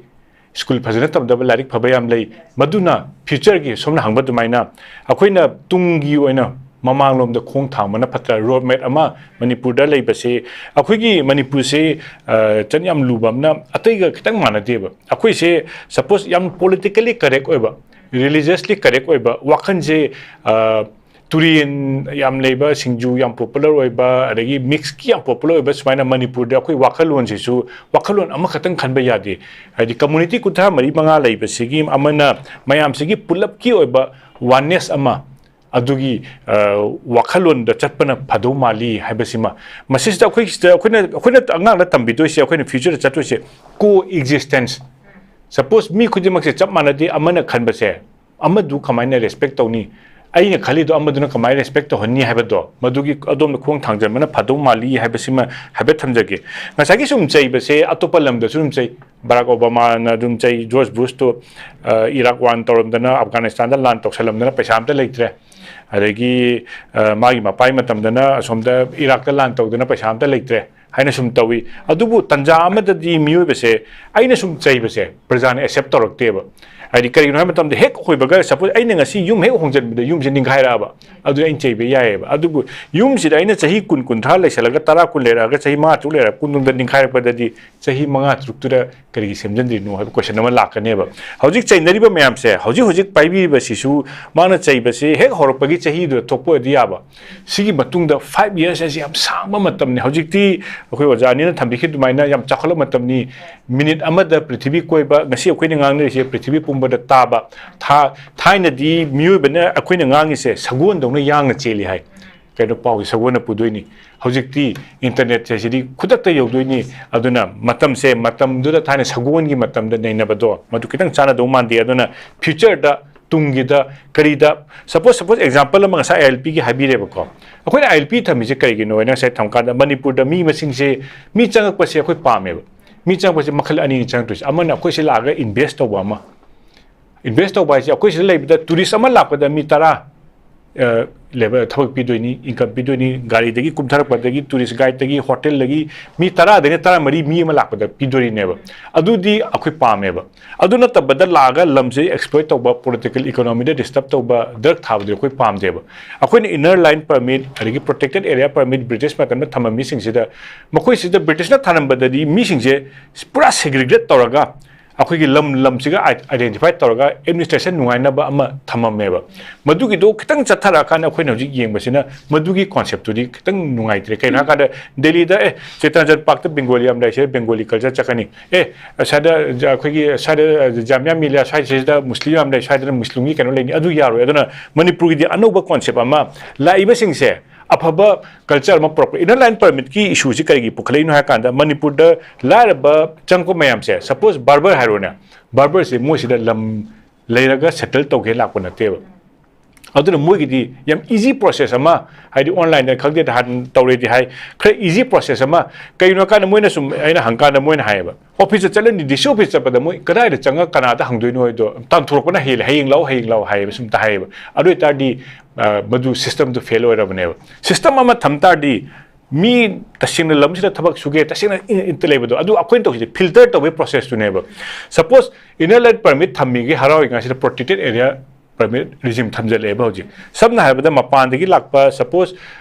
ꯁ꯭ꯀꯨꯜ ꯐꯖꯅ ꯇꯝꯗꯕ ꯂꯥꯏꯔꯤꯛ ꯐꯕ ꯌꯥꯝ ꯂꯩ꯫ ꯃꯗꯨꯅ futureꯒꯤ, ꯁꯣꯝꯅ ꯍꯪꯕ ꯑꯗꯨꯃꯥꯏꯅ, ꯑꯩꯈꯣꯏꯅ ꯇꯨꯡꯒꯤ ꯑꯣꯏꯅ ꯃꯃꯥꯡꯂꯣꯝꯗ ꯈꯣꯡ ꯊꯥꯡꯕꯅ ꯐꯠꯇ꯭ꯔꯥ? Road map ꯑꯃ ꯃꯅꯤꯄꯨꯔꯗ ꯂꯩꯕꯁꯦ, ꯑꯩꯈꯣꯏꯒꯤ ꯃꯅꯤꯄꯨꯔꯁꯦ, ꯑ, ꯆꯠꯅ ꯌꯥꯝ ꯂꯨꯕ ꯑꯃꯅ ꯑꯇꯩꯒ ꯈꯤꯇꯪ ꯃꯥꯟꯅꯗꯦꯕ꯫ ꯑꯩꯈꯣꯏꯁꯦ suppose ꯌꯥꯝ politically correct ꯑꯣꯏꯕ, religiously correct ꯑꯣꯏꯕ ꯋꯥꯈꯜꯁꯦ, ꯑ, ꯇꯨꯔꯦꯟ ꯌꯥꯝ ꯂꯩꯕ, ꯁꯤꯡꯖꯨ ꯌꯥꯝ popular ꯑꯣꯏꯕ, ꯑꯗꯒꯤ mixꯀꯤ ꯌꯥꯝ popular ꯑꯣꯏꯕ, ꯁꯨꯃꯥꯏꯅ ꯃꯅꯤꯄꯨꯔꯗ ꯑꯩꯈꯣꯏ ꯋꯥꯈꯜꯂꯣꯟꯁꯤꯁꯨ ꯋꯥꯈꯜꯂꯣꯟ ꯑꯃꯈꯛꯇꯪ ꯈꯟꯕ ꯌꯥꯗꯦ꯫ ꯍꯥꯏꯗꯤ community ꯀꯨꯟꯊ꯭ꯔꯥ ꯃꯔꯤ ꯃꯉꯥ ꯂꯩꯕꯁꯤꯒꯤ ꯑꯃꯅ ꯃꯌꯥꯝꯁꯤꯒꯤ ꯄꯨꯂꯞꯀꯤ ꯑꯣꯏꯕ oneness ꯑꯃ, ꯑꯗꯨꯒꯤ, ꯑ, ꯋꯥꯈꯜꯂꯣꯟꯗ ꯆꯠꯄꯅ ꯐꯗꯧ ꯃꯥꯜꯂꯤ ꯍꯥꯏꯕꯁꯤꯃ꯫ ꯃꯁꯤꯁꯤꯗ ꯑꯩꯈꯣꯏ ꯁꯤꯗ ꯑꯩꯈꯣꯏꯅ, ꯑꯩꯈꯣꯏꯅ ꯑꯉꯥꯡꯗ ꯇꯝꯕꯤꯗꯣꯏꯁꯦ, ꯑꯩꯈꯣꯏꯅ futureꯗ ꯆꯠꯇꯣꯏꯁꯦ co-existence꯫ Suppose ꯃꯤ ꯈꯨꯗꯤꯡꯃꯛꯁꯦ ꯆꯞ ꯃꯥꯟꯅꯗꯦ, ꯑꯃꯅ ꯈꯟꯕꯁꯦ ꯑꯃꯗꯨ ꯀꯃꯥꯏꯅ respect ꯇꯧꯅꯤ? ꯑꯩꯅ ꯈꯜꯂꯤꯗꯣ ꯑꯃꯗꯨꯅ ꯀꯃꯥꯏꯅ respect ꯇꯧꯍꯟꯅꯤ ꯍꯥꯏꯕꯗꯣ, ꯃꯗꯨꯒꯤ ꯑꯗꯣꯝꯗ ꯈꯣꯡ ꯊꯥꯡꯖꯟꯕꯅ ꯐꯗꯧ ꯃꯥꯜꯂꯤ ꯍꯥꯏꯕꯁꯤꯃ ꯍꯥꯏꯐꯦꯠ ꯊꯝꯖꯒꯦ꯫ ꯉꯁꯥꯏꯒꯤ ꯁꯨꯝ ꯆꯩꯕꯁꯦ ꯑꯇꯣꯞꯄ ꯂꯝꯗꯁꯨ ꯑꯗꯨꯝ ꯆꯩ꯫ ꯕꯔꯥꯛ ꯑꯣꯕꯥꯃꯥꯅ ꯑꯗꯨꯝ ꯆꯩ, ꯖꯣꯔꯖ ꯕꯨꯁꯇꯨ, ꯑ, ꯏꯔꯥꯛ ꯋꯥꯔ ꯇꯧꯔꯝꯗꯅ, ꯑꯐꯒꯥꯅꯤꯁꯇꯥꯟꯗ ꯂꯥꯟ ꯇꯧꯁꯜꯂꯝꯗꯅ ꯄꯩꯁꯥ ꯑꯝꯇ ꯂꯩꯇ꯭ꯔꯦ꯫ ꯑꯗꯒꯤ, ꯑ, ꯃꯥꯒꯤ ꯃꯄꯥꯒꯤ ꯃꯇꯝꯗꯅ ꯑꯁꯣꯝꯗ ꯏꯔꯥꯛꯇ ꯂꯥꯟ ꯇꯧꯗꯅ ꯄꯩꯁꯥ ꯑꯝꯇ ꯂꯩꯇ꯭ꯔꯦ ꯍꯥꯏꯅ ꯁꯨꯝ ꯇꯧꯏ꯫ ꯑꯗꯨꯕꯨ ꯇꯟꯖꯥ ꯑꯃꯗꯗꯤ ꯃꯤꯑꯣꯏꯕꯁꯦ, ꯑꯩꯅ ꯁꯨꯝ ꯆꯩꯕꯁꯦ ꯄ꯭ꯔꯖꯥꯅ accept ꯇꯧꯔꯛꯇꯦꯕ꯫ ꯍꯥꯏꯗꯤ ꯀꯔꯤꯒꯤꯅꯣ ꯍꯥꯏꯕ ꯃꯇꯝꯗ, ꯍꯦꯛ ꯑꯣꯏꯕꯒ, ꯁꯄꯣꯖ ꯑꯩꯅ ꯉꯁꯤ ꯌꯨꯝ ꯍꯦꯛ ꯍꯣꯡꯖꯤꯟꯕꯗ ꯌꯨꯝꯁꯦ ꯅꯤꯡꯈꯥꯏꯔꯛꯑꯕ, ꯑꯗꯨꯗꯤ ꯑꯩꯅ ꯆꯩꯕ ꯌꯥꯏꯑꯕ꯫ ꯑꯗꯨꯕꯨ ꯌꯨꯝꯁꯤꯗ ꯑꯩꯅ ꯆꯍꯤ ꯀꯨꯟ, ꯀꯨꯟꯊ꯭ꯔꯥ ꯂꯩꯁꯜꯂꯒ, ꯇꯔꯥ, ꯀꯨꯟ ꯂꯩꯔꯛꯑꯒ, ꯆꯍꯤ ꯃꯉꯥ, ꯇꯔꯨꯛ ꯂꯩꯔꯒ, ꯀꯨꯟ ꯇꯨꯡꯗ ꯅꯤꯡꯈꯥꯏꯔꯛꯄꯗꯗꯤ, ꯆꯍꯤ ꯃꯉꯥ ꯇꯔꯨꯛꯇꯨꯗ ꯀꯔꯤꯒꯤ ꯁꯦꯝꯖꯤꯟꯗ꯭ꯔꯤꯅꯣ ꯍꯥꯏꯕ ꯀꯣꯏꯁꯟ ꯑꯃ ꯂꯥꯛꯀꯅꯦꯕ꯫ ꯍꯧꯖꯤꯛ ꯆꯩꯅꯔꯤꯕ ꯃꯌꯥꯝꯁꯦ, ꯍꯧꯖꯤꯛ ꯍꯧꯖꯤꯛ ꯄꯥꯏꯕꯤꯔꯤꯕꯁꯤꯁꯨ, ꯃꯥꯅ ꯆꯩꯕꯁꯤ ꯍꯦꯛ ꯍꯧꯔꯛꯄꯒꯤ ꯆꯍꯤꯗꯨꯗ ꯊꯣꯛꯄ ꯑꯣꯏꯔꯗꯤ ꯌꯥꯕ꯫ ꯁꯤꯒꯤ ꯃꯇꯨꯡꯗ five years ꯍꯥꯏꯁꯦ ꯌꯥꯝ ꯁꯥꯡꯕ ꯃꯇꯝꯅꯤ꯫ ꯍꯧꯖꯤꯛꯇꯤ ꯑꯩꯈꯣꯏ ꯑꯣꯖꯥ ꯑꯅꯤꯅ ꯊꯝꯕꯤꯈꯤꯕ ꯑꯗꯨꯃꯥꯏꯅ ꯌꯥꯝ ꯆꯥꯎꯈꯠꯂꯕ ꯃꯇꯝꯅꯤ꯫ ꯃꯤꯅꯤꯠ ꯑꯃꯗ ꯄ꯭ꯔꯤꯊꯤꯕꯤ ꯀꯣꯏꯕ, ꯉꯁꯤ ꯑꯩꯈꯣꯏꯅ ꯉꯥꯡꯅꯔꯤꯁꯦ ꯄ꯭ꯔꯤꯊꯤꯕꯤ ꯄꯨꯝꯕꯗ ꯇꯥꯕ꯫ ꯊꯥ-, ꯊꯥꯏꯅꯗꯤ ꯃꯤꯑꯣꯏꯕꯅ ꯑꯩꯈꯣꯏꯅ ꯉꯥꯡꯉꯤꯁꯦ ꯁꯒꯣꯜꯗꯧꯅ ꯌꯥꯡꯅ ꯆꯦꯜꯂꯤ ꯍꯥꯏ꯫ ꯀꯩꯅꯣ, ꯄꯥꯎꯁꯦ ꯁꯒꯣꯜꯅ ꯄꯨꯗꯣꯏꯅꯤ꯫ ꯍꯧꯖꯤꯛꯇꯤ ꯏꯟꯇꯔꯅꯦꯠꯁꯦ ꯁꯤꯗꯤ ꯈꯨꯗꯛꯇ ꯌꯧꯗꯣꯏꯅꯤ꯫ ꯑꯗꯨꯅ ꯃꯇꯝꯁꯦ, ꯃꯇꯝꯗꯨꯗ ꯊꯥꯏꯅ ꯁꯒꯣꯜꯒꯤ ꯃꯇꯝꯗ ꯅꯩꯅꯕꯗꯣ, ꯃꯗꯨ ꯈꯤꯇꯪ ꯆꯥꯟꯅꯗꯧ ꯃꯥꯟꯗꯦ꯫ ꯑꯗꯨꯅ ꯐ꯭ꯌꯨꯆꯔꯗ, ꯇꯨꯡꯒꯤꯗ, ꯀꯔꯤꯗ, ꯁꯄꯣꯖ, ꯁꯄꯣꯖ ꯑꯦꯛꯖꯥꯝꯄꯜ ꯑꯃ ꯉꯁꯥꯏ ꯑꯥꯏ ꯑꯦꯜ ꯄꯤꯒꯤ ꯍꯥꯏꯕꯤꯔꯦꯕꯀꯣ꯫ ꯑꯩꯈꯣꯏꯅ ꯑꯥꯏ ꯑꯦꯜ ꯄꯤ ꯊꯝꯃꯤꯁꯦ ꯀꯔꯤꯒꯤꯅꯣ ꯍꯥꯏꯅ ꯉꯁꯥꯏ ꯊꯝꯀꯥꯟꯗ, ꯃꯅꯤꯄꯨꯔꯗ ꯃꯤ ꯃꯁꯤꯡꯁꯦ, ꯃꯤ ꯆꯪꯉꯛꯄꯁꯦ ꯑꯩꯈꯣꯏ ꯄꯥꯝꯃꯦꯕ꯫ ꯃꯤ ꯆꯪꯉꯛꯄꯁꯦ ꯃꯈꯜ ꯑꯅꯤꯅꯤ ꯆꯪꯉꯛꯇꯣꯏꯁꯦ꯫ ꯑꯃꯅ ꯑꯩꯈꯣꯏ ꯁꯤ ꯂꯥꯛꯑꯒ ꯏꯟꯚꯦꯁ ꯇꯧꯕ ꯑꯃ, ꯏꯟꯚꯦꯁ ꯇꯧꯕ ꯍꯥꯏꯁꯦ, ꯑꯩꯈꯣꯏ ꯁꯤꯗ ꯂꯩꯕꯗ ꯇꯨꯔꯤꯁ ꯑꯃ ꯂꯥꯛꯄꯗ ꯃꯤ ꯇꯔꯥ, ꯑ, ꯂꯦꯕꯔ ꯊꯕꯛ ꯄꯤꯗꯣꯏꯅꯤ, ꯏꯟꯀꯝ ꯄꯤꯗꯣꯏꯅꯤ, ꯒꯥꯔꯤꯗꯒꯤ ꯀꯨꯝꯊꯔꯛꯄꯗꯒꯤ, ꯇꯨꯔꯤꯁ ꯒꯥꯏꯗꯇꯒꯤ, ꯍꯣꯇꯦꯜꯗꯒꯤ ꯃꯤ ꯇꯔꯥꯗꯒꯤꯅ ꯇꯔꯥꯃꯔꯤ ꯃꯤ ꯑꯃ ꯂꯥꯛꯄꯗ ꯄꯤꯗꯣꯔꯤꯅꯦꯕ꯫ ꯑꯗꯨꯗꯤ ꯑꯩꯈꯣꯏ ꯄꯥꯝꯃꯦꯕ꯫ ꯑꯗꯨ ꯅꯠꯇꯕꯗ ꯂꯥꯛꯑꯒ ꯂꯝꯁꯦ ꯑꯦꯛꯁꯄ꯭ꯂꯣꯏꯠ ꯇꯧꯕ, ꯄꯣꯂꯤꯇꯤꯀꯦꯜ ꯏꯀꯣꯅꯣꯃꯤꯗ ꯗꯤꯁꯇꯔꯕ ꯇꯧꯕ, ꯗ꯭ꯔꯒ ꯊꯥꯕꯗꯤ ꯑꯩꯈꯣꯏ ꯄꯥꯝꯗꯦꯕ꯫ ꯑꯩꯈꯣꯏꯅ ꯏꯟꯅꯔ ꯂꯥꯏꯟ ꯄꯔꯃꯤꯠ, ꯑꯗꯒꯤ ꯄ꯭ꯔꯣꯇꯦꯛꯇꯦꯠ ꯑꯦꯔꯤꯌꯥ ꯄꯔꯃꯤꯠ ꯕ꯭ꯔꯤꯇꯤꯁ ꯃꯇꯝꯗ ꯊꯝꯕ ꯃꯤꯁꯤꯡꯁꯤꯗ, ꯃꯈꯣꯏꯁꯤꯗ ꯕ꯭ꯔꯤꯇꯤꯁꯅ ꯊꯝꯂꯝꯕꯗꯗꯤ ꯃꯤꯁꯤꯡꯁꯦ ꯄꯨꯔꯥ ꯁꯦꯒ꯭ꯔꯤꯒꯦꯠ ꯇꯧꯔꯒ, ꯑꯩꯈꯣꯏꯒꯤ ꯂꯝ ꯂꯝꯁꯤꯒ ꯑꯥꯏꯗꯦꯟꯇꯤꯐꯥꯏ ꯇꯧꯔꯒ ꯑꯦꯗꯃꯤꯅꯤꯁꯇ꯭ꯔꯦꯁꯟ ꯅꯨꯡꯉꯥꯏꯅꯕ ꯑꯃ ꯊꯝꯃꯝꯃꯦꯕ꯫ ꯃꯗꯨꯒꯤꯗꯣ ꯈꯤꯇꯪ ꯆꯠꯊꯔꯛꯑꯀꯥꯟꯗ ꯑꯩꯈꯣꯏꯅ ꯍꯧꯖꯤꯛ ꯌꯦꯡꯕꯁꯤꯅ ꯃꯗꯨꯒꯤ ꯀꯣꯟꯁꯦꯞꯇꯨꯗꯤ ꯈꯤꯇꯪ ꯅꯨꯡꯉꯥꯏꯇ꯭ꯔꯦ꯫ ꯀꯩꯅꯣ ꯍꯥꯏꯔꯀꯥꯟꯗ, ꯗꯦꯜꯂꯤꯗ, ꯑꯦ, ꯆꯤꯇꯔꯟꯖꯟ ꯄꯥꯔꯛꯇ ꯕꯦꯡꯒꯣꯂꯤ ꯌꯥꯝ ꯂꯩ, ꯁꯤꯗ ꯕꯦꯡꯒꯣꯂꯤ ꯀꯜꯆꯔ ꯆꯠꯀꯅꯤ꯫ ꯑꯦ, ꯑꯁ꯭ꯋꯥꯏꯗ, ꯑꯩꯈꯣꯏꯒꯤ ꯁ꯭ꯋꯥꯏꯗ ꯖꯥꯃꯤꯌꯥ ꯃꯤꯂꯤꯌꯥ ꯁ꯭ꯋꯥꯏꯁꯤꯗ ꯃꯨꯁꯂꯤꯝ ꯌꯥꯝ ꯂꯩ, ꯁ꯭ꯋꯥꯏꯗꯅ ꯃꯨꯁꯂꯤꯝꯒꯤ ꯀꯩꯅꯣ ꯂꯩꯅꯤ, ꯑꯗꯨ ꯌꯥꯔꯣꯏ꯫ ꯑꯗꯨꯅ ꯃꯅꯤꯄꯨꯔꯒꯤꯗꯤ ꯑꯅꯧꯕ ꯀꯣꯟꯁꯦꯞ ꯑꯃ, ꯂꯥꯛꯏꯕꯁꯤꯡꯁꯦ ꯑꯐꯕ ꯀꯜꯆꯔ ꯑꯃ ꯄꯨꯔꯛꯄ꯫ ꯏꯟꯅꯔ ꯂꯥꯏꯟ ꯄꯔꯃꯤꯠꯀꯤ ꯏꯁꯨꯁꯤ ꯀꯔꯤꯒꯤ ꯄꯨꯈꯠꯂꯛꯏꯅꯣ ꯍꯥꯏ ꯀꯥꯟꯗ, ꯃꯅꯤꯄꯨꯔꯗ ꯂꯥꯏꯔꯕ ꯆꯪꯉꯛꯄ ꯃꯌꯥꯝꯁꯦ, ꯁꯄꯣꯖ ꯕꯥꯔꯕꯔ ꯍꯥꯏꯔꯣꯅꯦ, ꯕꯥꯔꯕꯔꯁꯦ ꯃꯣꯏꯁꯤꯗ ꯂꯝ ꯂꯩꯔꯒ ꯁꯦꯇꯜ ꯇꯧꯒꯦ ꯂꯥꯛꯄ ꯅꯠꯇꯦꯕ꯫ ꯑꯗꯨꯅ ꯃꯣꯏꯒꯤꯗꯤ ꯌꯥꯝ ꯏꯖꯤ ꯄ꯭ꯔꯣꯁꯦꯁ ꯑꯃ, ꯍꯥꯏꯗꯤ ꯑꯣꯟꯂꯥꯏꯟꯗ ꯈꯪꯗꯦꯗ ꯍꯥꯟꯅ ꯇꯧꯔꯦꯗꯤ ꯍꯥꯏ, ꯈꯔ ꯏꯖꯤ ꯄ꯭ꯔꯣꯁꯦꯁ ꯑꯃ꯫ ꯀꯩꯒꯤꯅꯣ ꯍꯥꯏꯀꯥꯟꯗ ꯃꯣꯏꯅ ꯁꯨꯝ, ꯑꯩꯅ ꯍꯪꯀꯥꯟꯗ ꯃꯣꯏꯅ ꯍꯥꯏꯌꯦꯕ, ꯑꯣꯐꯤꯁꯇ ꯆꯠꯂꯅꯤ, ꯗꯤ ꯁꯤ ꯑꯣꯐꯤꯁ ꯆꯠꯄꯗ ꯃꯣꯏ ꯀꯗꯥꯏꯗ ꯆꯪꯉ ꯀꯅꯥꯗ ꯍꯪꯗꯣꯏꯅꯣ ꯍꯥꯏꯗꯣ ꯇꯥꯟꯊꯣꯔꯛꯄꯅ ꯍꯦꯜꯂꯦ, "ꯍꯌꯦꯡ ꯂꯥꯛꯑꯣ, ꯍꯌꯦꯡ ꯂꯥꯛꯑꯣ" ꯍꯥꯏꯌꯦꯕ, ꯁꯨꯝꯇ ꯍꯥꯏꯌꯦꯕ꯫ ꯑꯗꯨ ꯑꯣꯏꯇꯥꯔꯗꯤ, ꯑ, ꯃꯗꯨ ꯁꯤꯁꯇꯝꯗꯨ ꯐꯦꯜ ꯑꯣꯏꯔꯕꯅꯦꯕ꯫ ꯁꯤꯁꯇꯝ ꯑꯃ ꯊꯝ ꯇꯥꯔꯗꯤ, ꯃꯤ ꯇꯁꯦꯡꯅ ꯂꯝꯁꯤꯗ ꯊꯕꯛ ꯁꯨꯒꯦ, ꯇꯁꯦꯡꯅ ꯏꯟ-, ꯏꯟꯇ ꯂꯩꯕꯗꯣ, ꯑꯗꯨ ꯑꯩꯈꯣꯏꯅ ꯇꯧꯁꯤꯗꯤ ꯐꯤꯜꯇꯔ ꯇꯧꯕꯒꯤ ꯄ꯭ꯔꯣꯁꯦꯁꯇꯨꯅꯦꯕ꯫ ꯁꯄꯣꯁ ꯏꯅꯔ ꯂꯥꯏꯟ ꯄꯔꯃꯤꯠ ꯊꯝꯃꯤꯒꯤ ꯍꯔꯥꯎꯔꯤꯉꯩꯁꯤꯗ ꯄ꯭ꯔꯣꯇꯦꯛꯇꯦꯠ ꯑꯦꯔꯤꯌꯥ ꯄꯔꯃꯤꯠ ꯔꯤꯖꯤꯝ ꯊꯝꯖꯤꯜꯂꯛꯑꯦꯕ ꯍꯧꯖꯤꯛ꯫ ꯁꯝꯅ ꯍꯥꯏꯔꯕꯗ, ꯃꯄꯥꯟꯗꯒꯤ ꯂꯥꯛꯄ, ꯁꯄꯣꯁ